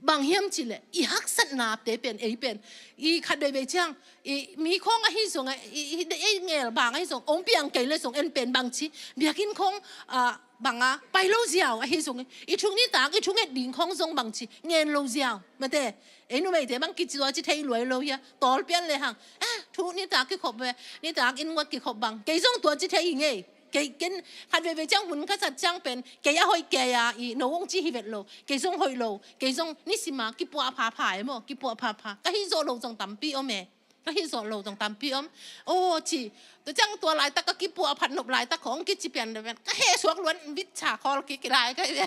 bang hiam cih leh, i haksatnate pen, ei pen, i khat veivei ciang, i mi khawng ahi zong, i, i, i ngel bang ahi zong, ong piang kei le zong en pen bangci, biakinn khawng, a, banga pai lo ziau ahi zong, i thu nitak, i thunget ding khawng zong bangci ngen lo ziau mate. Ei numeite bang kici tua ci thei luai lo hia, tawl pian le hang, eh, thu nitak kikhop ve, nitak inn nguat kikhop bang, kei zong tua ci thei hi ngei. Kei ken khat veivei ciang hun ka zat ciang pen, kei a hoih kei a, i no ong ci hi vet lo, kei zong hoih lo, kei zong nisima kipuah phapha e maw, kipuah phapha. Ka hih zawh lo zong tampi om e. Ka hih zawh lo zong tampi om. Aw ci, tua ciang tua laitak ka kipuah phat nop laitak khong kici pian lo pen, ka heh suak luan vitsa khawl kik kilai ka hi ve.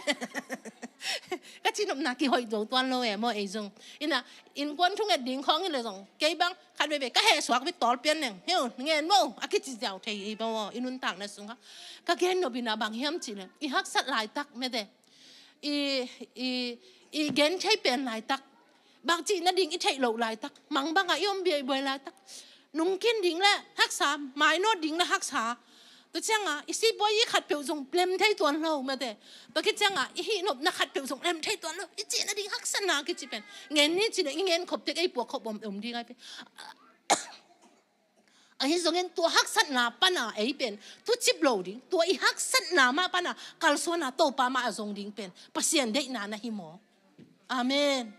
Ka ci nopna kihoih zo tuan lo e maw ei zong. Ina, innkuan thunget ding khong in le zong, kei bang khat veivei ka heh suak vit tawl pian neng. Hiu, ngen maw, a kici ziau thei hi maw, i nuntakna sungah. Ka gen nopina bang hiam cih leh, i haksat laitak mete, i, i, i gen thei pen laitak, bangci nading i theih loh laitak, mang bangah i om biaibuai laitak, nungkin ding le haksa, mainawt ding le haksa. Tua ciangah i sipuai i khatpeuh zong lem thei tuan lo mete. Tua khit ciangah i hihnopna khatpeuh zong lem thei tuan lo. I cih nading haksatna kici pen, ngen ni cih le i ngen khop tek ei puak khop om, om ding ai pen. Ahi zongin tua haksatna pana ei pen tucip lo ding, tua i haksatna mah pana kalsuana Topa mah a zong ding pen Pasian deihna na hi maw? Amen.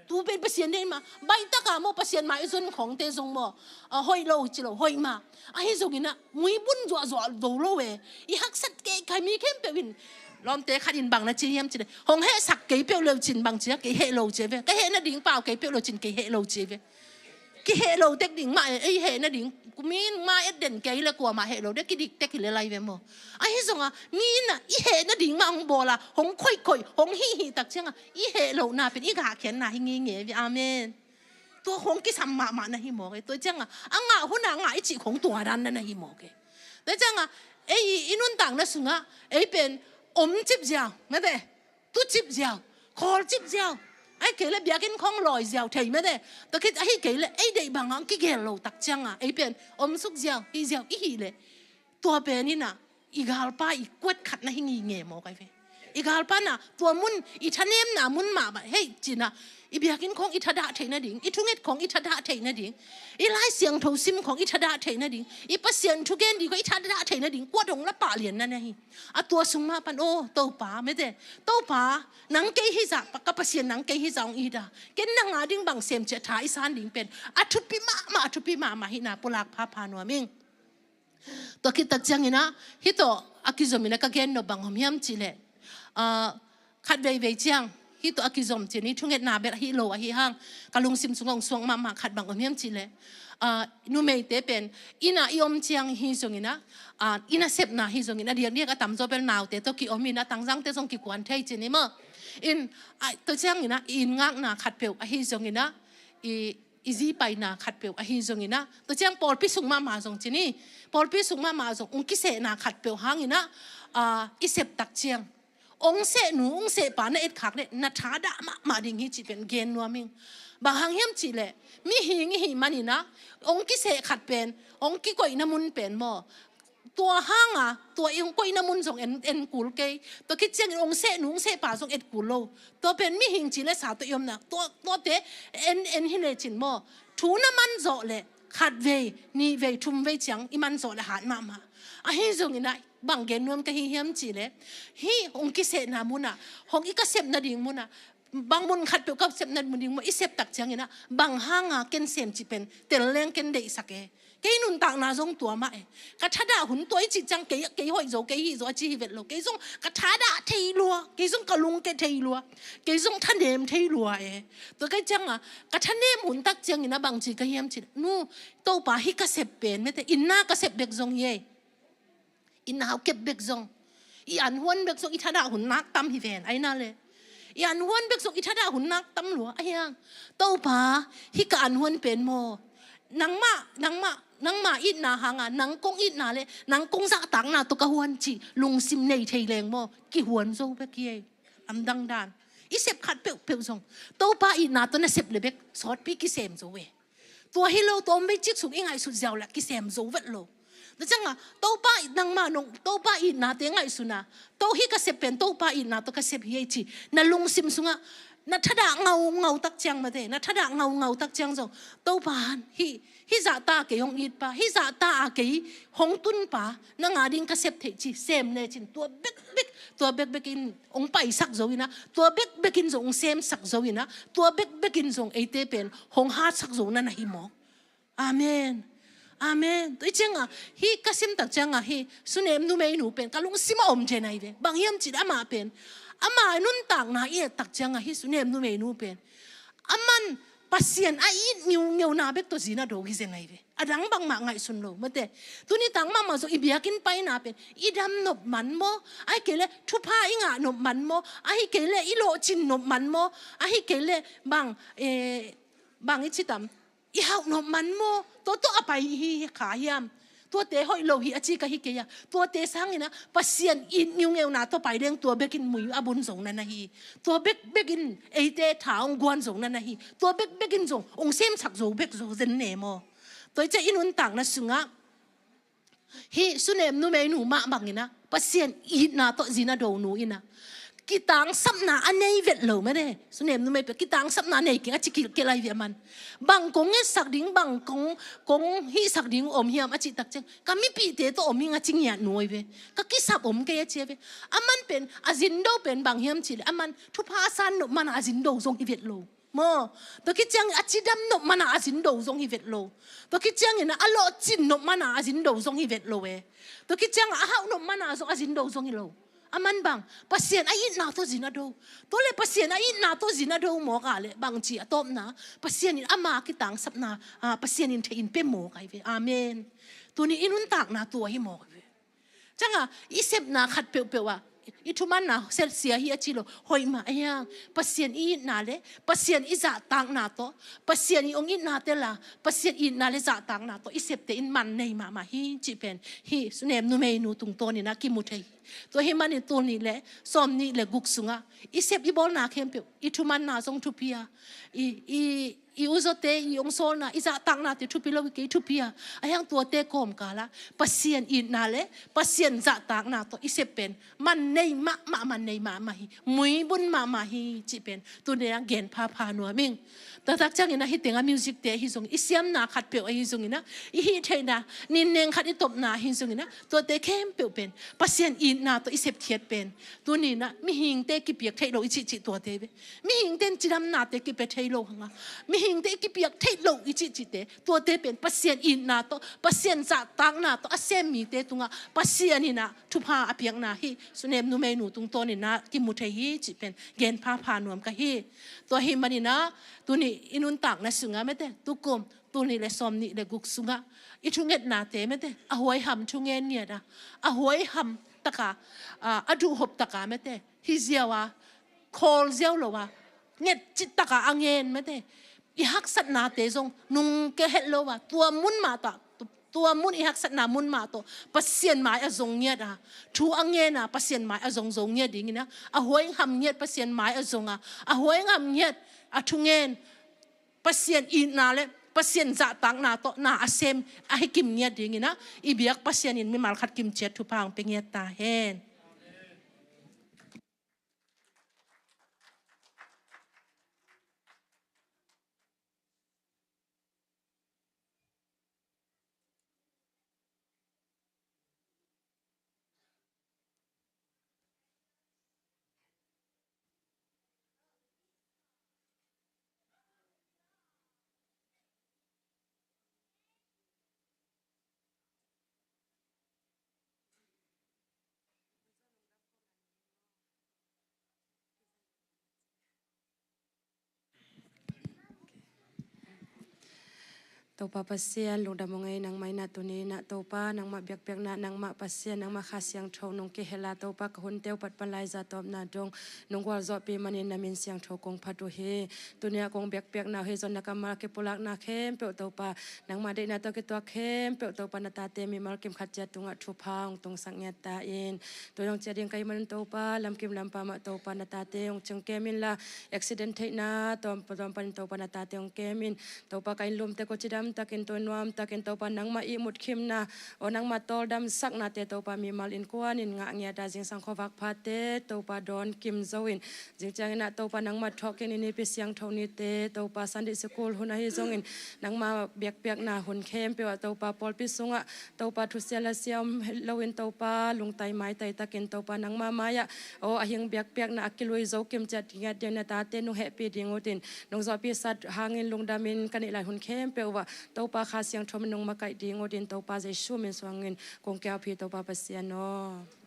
Tu pen Pasian deih mah, baih taka maw, Pasian mah i zon khongte zong maw, a, hoih lo ci lo, hoih mah. Ahi zongin ah muibun zuahzuah do lo e. I haksat kei kai mi khempeuh in Lawmte khat in bang na ci hiam cih leh, hong hehsak kei peuh le uh cin bang ci a, kei heh lo ci ve. Ka heh nading pau kei peuh le uh cin kei heh lo ci ve. Kiheh lo tek ding mah e, ei heh nading. Mi in ma et den kei le kuamah heh lo ding, kidik tek hi le lai ve maw. Ahi zongin mi in ah i heh nading mah hong bawl a, hong khoihkhoih, hong hihhih tak ciangin i heh lohna pen i gahkhiatna hi ngeingei ve. Amen. Tua khong kisam mahmah na hi mawk e. Tua ciangin a ngah hun a ngah i cih khong tua dan na na hi mawk e. Tua ciangin ei i nuntakna sungah ei pen om cip ziau, mate, tu cip ziau, khawl cip ziau, ahih kei leh biakinn khong lawi ziau thei, mate. Tua khit ahih kei leh ei deih bangin kigel lo tak ciangin ei pen om suk ziau, hih ziau i hih leh, tua pen in ah i galpa i kuat khat na hi ngeingei mawk ai ve. I galpa in ah tua mun, i thanemna mun mahmah hei ci-in ah, i biakinn khong i thadah theih nading, i thunget khong i thadah theih nading, i Lai Siangtho sim khong i thadah theih nading, i Pasian thu gen ding khong i thadah theih nading kuat hong la pah lian na na hi. A tua sung mah pan, aw Topa, mate, Topa, nang kei hi zah, ka Pasian nang kei hi zah hong it a, ken nang a ding bang sem cih a tha i san ding pen a thupi mahmah, a thupi mahmah hihna pulak phapha nuam ing. Tua khit tak ciangin ah hih tawh a kizom in ah ka gen nop bang om hiam cih leh, ah, khat veivei ciang hih tawh a kizom ci-in, i thungetna bel ahi lo ahih hang ka lungsim sungah hong suak mahmah khat bang om hiam cih leh, ah, numeite pen inn ah i om ciang hi zongin ah, ah, i nasepna hi zongin a diakdiak a tamzaw bel naute tawh kiom in ah, tangzangte zong kikuan thei ci-in maw. In, ah, tua ciangin ah i inn ngakna khat peuh ahi zongin ah, i i zi paina khat peuh ahi zongin ah, tua ciang pawlpi sung mahmah zong ci-in, pawlpi sung mahmah zong hong kisehna khat peuh hangin ah, ah, i sep tak ciang, hong sehnu hong sehpa na etkhak leh na thadah mahmah ding hi cih pen gen nuam ing. Bang hang hiam cih leh mihing i hih manin ah hong kiseh khat pen, hong kikoihna mun pen maw, tua hang a, tua i hong koihna mun zong en, en kul kei. Tua khit ciangin hong sehnu hong sehpa zong et kul lo. Tua pen mihing ci le sa tawh i omna, tua, tuate en, en hi lecin maw, thu na man zawh leh khat vei, nih vei, thum vei ciang i man zawh leh hat mahmah. Ahi zongin ah bang gen nuam ka hi hiam cih leh, hih hong kisehna mun ah, hong i ka sep nading mun ah, bang mun khat peuh ka sep nading mun ding maw, i sep tak ciangin ah bang hang a ken sem cih pen tel leng ken deihsak e. Kei nuntakna zong tua mah e. Ka thadah hun tua i cih ciang kei, kei hoih zo, kei hih zo a ci hi vet lo. Kei zong ka thadah thei lua, kei zong ka lungke thei lua, kei zong thanem thei lua e. Tua ka hih ciangin ka thanem hun tak ciangin ah bang ci ka hiam cih leh, nu, Topa, hih ka sep pen, mate, inn na ka sep bek zong hi e. I nau kep bek zong, i an huan bek zong i thadah hun nak tam hi ven, ai na le. I an huan bek zong i thadah hun nak tam lua, ahi hang, Topa, hih ka an huan pen maw, nangmah, nangmah, nangmah itna hang a, nang kong itna le nang kong zahtakna tawh ka huan cih lungsim nei thei leng maw, kihuan zo bek hi e. Lamdang dan, i sep khat peuhpeuh zong Topa itna tawh na sep le bek sawtpi kisem zo e. Tua hi lo, tua om vei cik sung i ngaihsut ziau leh kisem zo vet lo. Tua ciangin Topa it, nangmah nong Topa itnate ngaihsun a, to hih ka sep pen Topa itna tawh ka sep hi ei ci na lungsim sungah na thadah ngaungau tak ciang, mate, na thadah ngaungau tak ciang zong, Topa, hih, hih zahta a kei hong itpa, hih zahta a kei hong tunpa, nang a ding ka sep theih ci sem lecin, tua bekbek, tua bekbek in hong paisak zo in ah, tua bekbek in zong hong semsak zo in ah, tua bekbek in zong eite pen hong hatsak zo na na hi mawk. Amen. Amen. Tua hi ciangin hih ka sim tak ciangin hih Sunem numeinu pen ka lungsim ah om zen ahi ve. Bang hiam cih leh amah pen, ama nuntakna i et tak ciangin hih Sunem numeinu pen, aman Pasian a it ngeungeuna bek tawh zi na do hi zen ahi ve. A dang bangmah ngaihsun lo, mate. Tuni tak mahmah zong i biakinn paina pen i dam nop man maw, ahih kei leh thupha i ngah nop man maw, ahih kei leh i lawhcin nop man maw, ahih kei leh bang, eh, bang i ci tam, i hauh nop man maw, tua tawh a pai hi kha hiam? Tuate hoih lo hi a ci ka hi kei a. Tuate sangin ah Pasian it ngeungeuna tawh pai leng tua bekin mui a bun zo na na hi. Tua bekbek in eite tha hong guan zo na na hi. Tua bekbek in zong hong semsak zo bek zo zen ne maw. Tua hi ciang i nuntakna sungah hih Sunem numeinu mah bangin ah Pasian itna tawh zi na do nu in ah kitangsapna a nei vet lo, mate. Sunem numei pen kitangsapna nei keng a ci kilkel ahi ve aman. Bang kong ngetsak ding, bang kong, kong hihsak ding om hiam a cih tak ciang, ka mipihte tawh om ing a ci ngiat nu ahi ve. Ka kisap om kei a ci ahi ve. Aman pen a zin do pen bang hiam cih leh aman thupha a san nop man a a zin do zong hi vet lo. Maw, tua khit ciangin a cidam nop man a a zin do zong hi vet lo. Tua khit ciangin a lawhcin nop man a a zin do zong hi vet lo e. Tua khit ciangin a hauh nop man a zong a zin do zong hi lo. A man bang, Pasian a itna tawh zin a do. Tua le Pasian a itna tawh zin a do mawk a le bangci a tawpna, Pasian in ama kitangsapna, ah, Pasian in thei in pe mawk ahi ve. Amen. Tuni i nuntakna tua hi mawk ahi ve. Ciangah i sepna khat peuhpeuh ah i thumanna sia hi a ci lo, hoih mah a hiang. Pasian i itna le Pasian i zahtakna tawh, Pasian i hong itna te la Pasian itna le zahtakna tawh i septe in man nei mahmah hi cih pen hih Sunem numeinu tungtawnin a kimu thei hi. Tua hih manin tul nih le sawm nih le guk sungah i sep i bawlna khempeuh, i thumanna zong thupi a, i, i, i uzawte i hong sawlna, i zahtaknate thupi lo hi kei, thupi a, a hiang tuate kawmkalah Pasian itna le Pasian zahtakna tawh i sep pen man nei mahmah, man nei mahmah hi, muibun mahmah hi cih pen tuni a gen phapha nuam ing. Taktak ciangin a hih tengah music te ahi zongin, i siamna khatpeuh ahi zongin a, i hih theihna ninneng khat i topna ahi zongin a, tuate khempeuh pen Pasian itna tawh i sepkhiat pen tuni in a mihingte kipiak theih lo i cihcih tuate ve. Mihingte in cidamnate kipia thei lo hang a, mihingte i kipiak theih lo i cihcihte, tuate pen Pasian itna tawh, Pasian zahtakna tawh a sem mite tungah Pasian in a thupha a piakna hih Sunem numeinu tungtawnin a kimu thei hi cih pen gen phapha nuam ka hi. Tua hih manin a tuni i nuntakna sungah mete, tukum tul nih le sawm nih le guk sungah i thungetnate mete, a huaiham thungen ngiat a, a huaiham taka, a, a duhhop taka mete, hi ziau a, khawl ziau lo a, nget cih taka a ngen mete, i haksatnate zong nungke het lo a, tua mun mah tawh, tua mun, i haksatna mun mah tawh Pasian mai a zong ngiat a, thu a ngen a, Pasian mai a zong zo ngiat dingin a, a huaiham ngiat Pasian mai a zong a, a huaiham ngiat a thungen, Pasian itna le Pasian zahtakna tawh na a sem a hi kim ngiat dingin a, i biak Pasian in mimal khat kimciat thupha hong pia ngiat ta hen. Topa Pasian, lungdam ung ei, nangmah in a tuni in a Topa, nangmah biakpiakna, nangmah Pasian, nangmah Kha Siangtho nong kihel a Topa, ka hunte uh pat pan lai zatawpna dong nong gualzawhpih manin na min siangtho kong phat uh hi. Tuni a kong biakpiakna uh hi zong na kammal kipulakna khempeuh Topa, nangmah deihna tawh kituak khempeuh Topa, na tate mimal kimkhat ciat tungah thupha hong tungsak ngiat ta in. Tuni hong ciah ding ka hih manin Topa, lamkim lampa mah Topa, na tate hong ciang kem inla, accident theihna tawm, tawm panin Topa, na tate hong kem in. Topa, ka inn lumte ko cidam takin, tui nuam takin Topa, nangmah ihmut khimna, aw nangmah tawldamsaknate Topa, mimal innkuanin ngah ngiat a, zingsang khuavak phate Topa, dawn kim zo in. Zing ciangin a Topa, nangmah thawhkikna nipi siangtho nite Topa, Sunday school hun ahi zongin, nangmah biakpiakna hun khempeuh ah Topa, pawlpi sungah Topa, thusia lasia om loin Topa, lungtai maitai takin Topa, nangmah mai-ah aw a hing biakpiakna a kilui zo kim ciat ngiat ding na tate nong hehpih ding utin, nong zawhpih sat hangin lungdamin ka neih lai hun khempeuh uh ah Topa, Kha Siangtho in nong makaih ding utin Topa, Jesu min suangin kong kiaup hi Topa Pasian aw.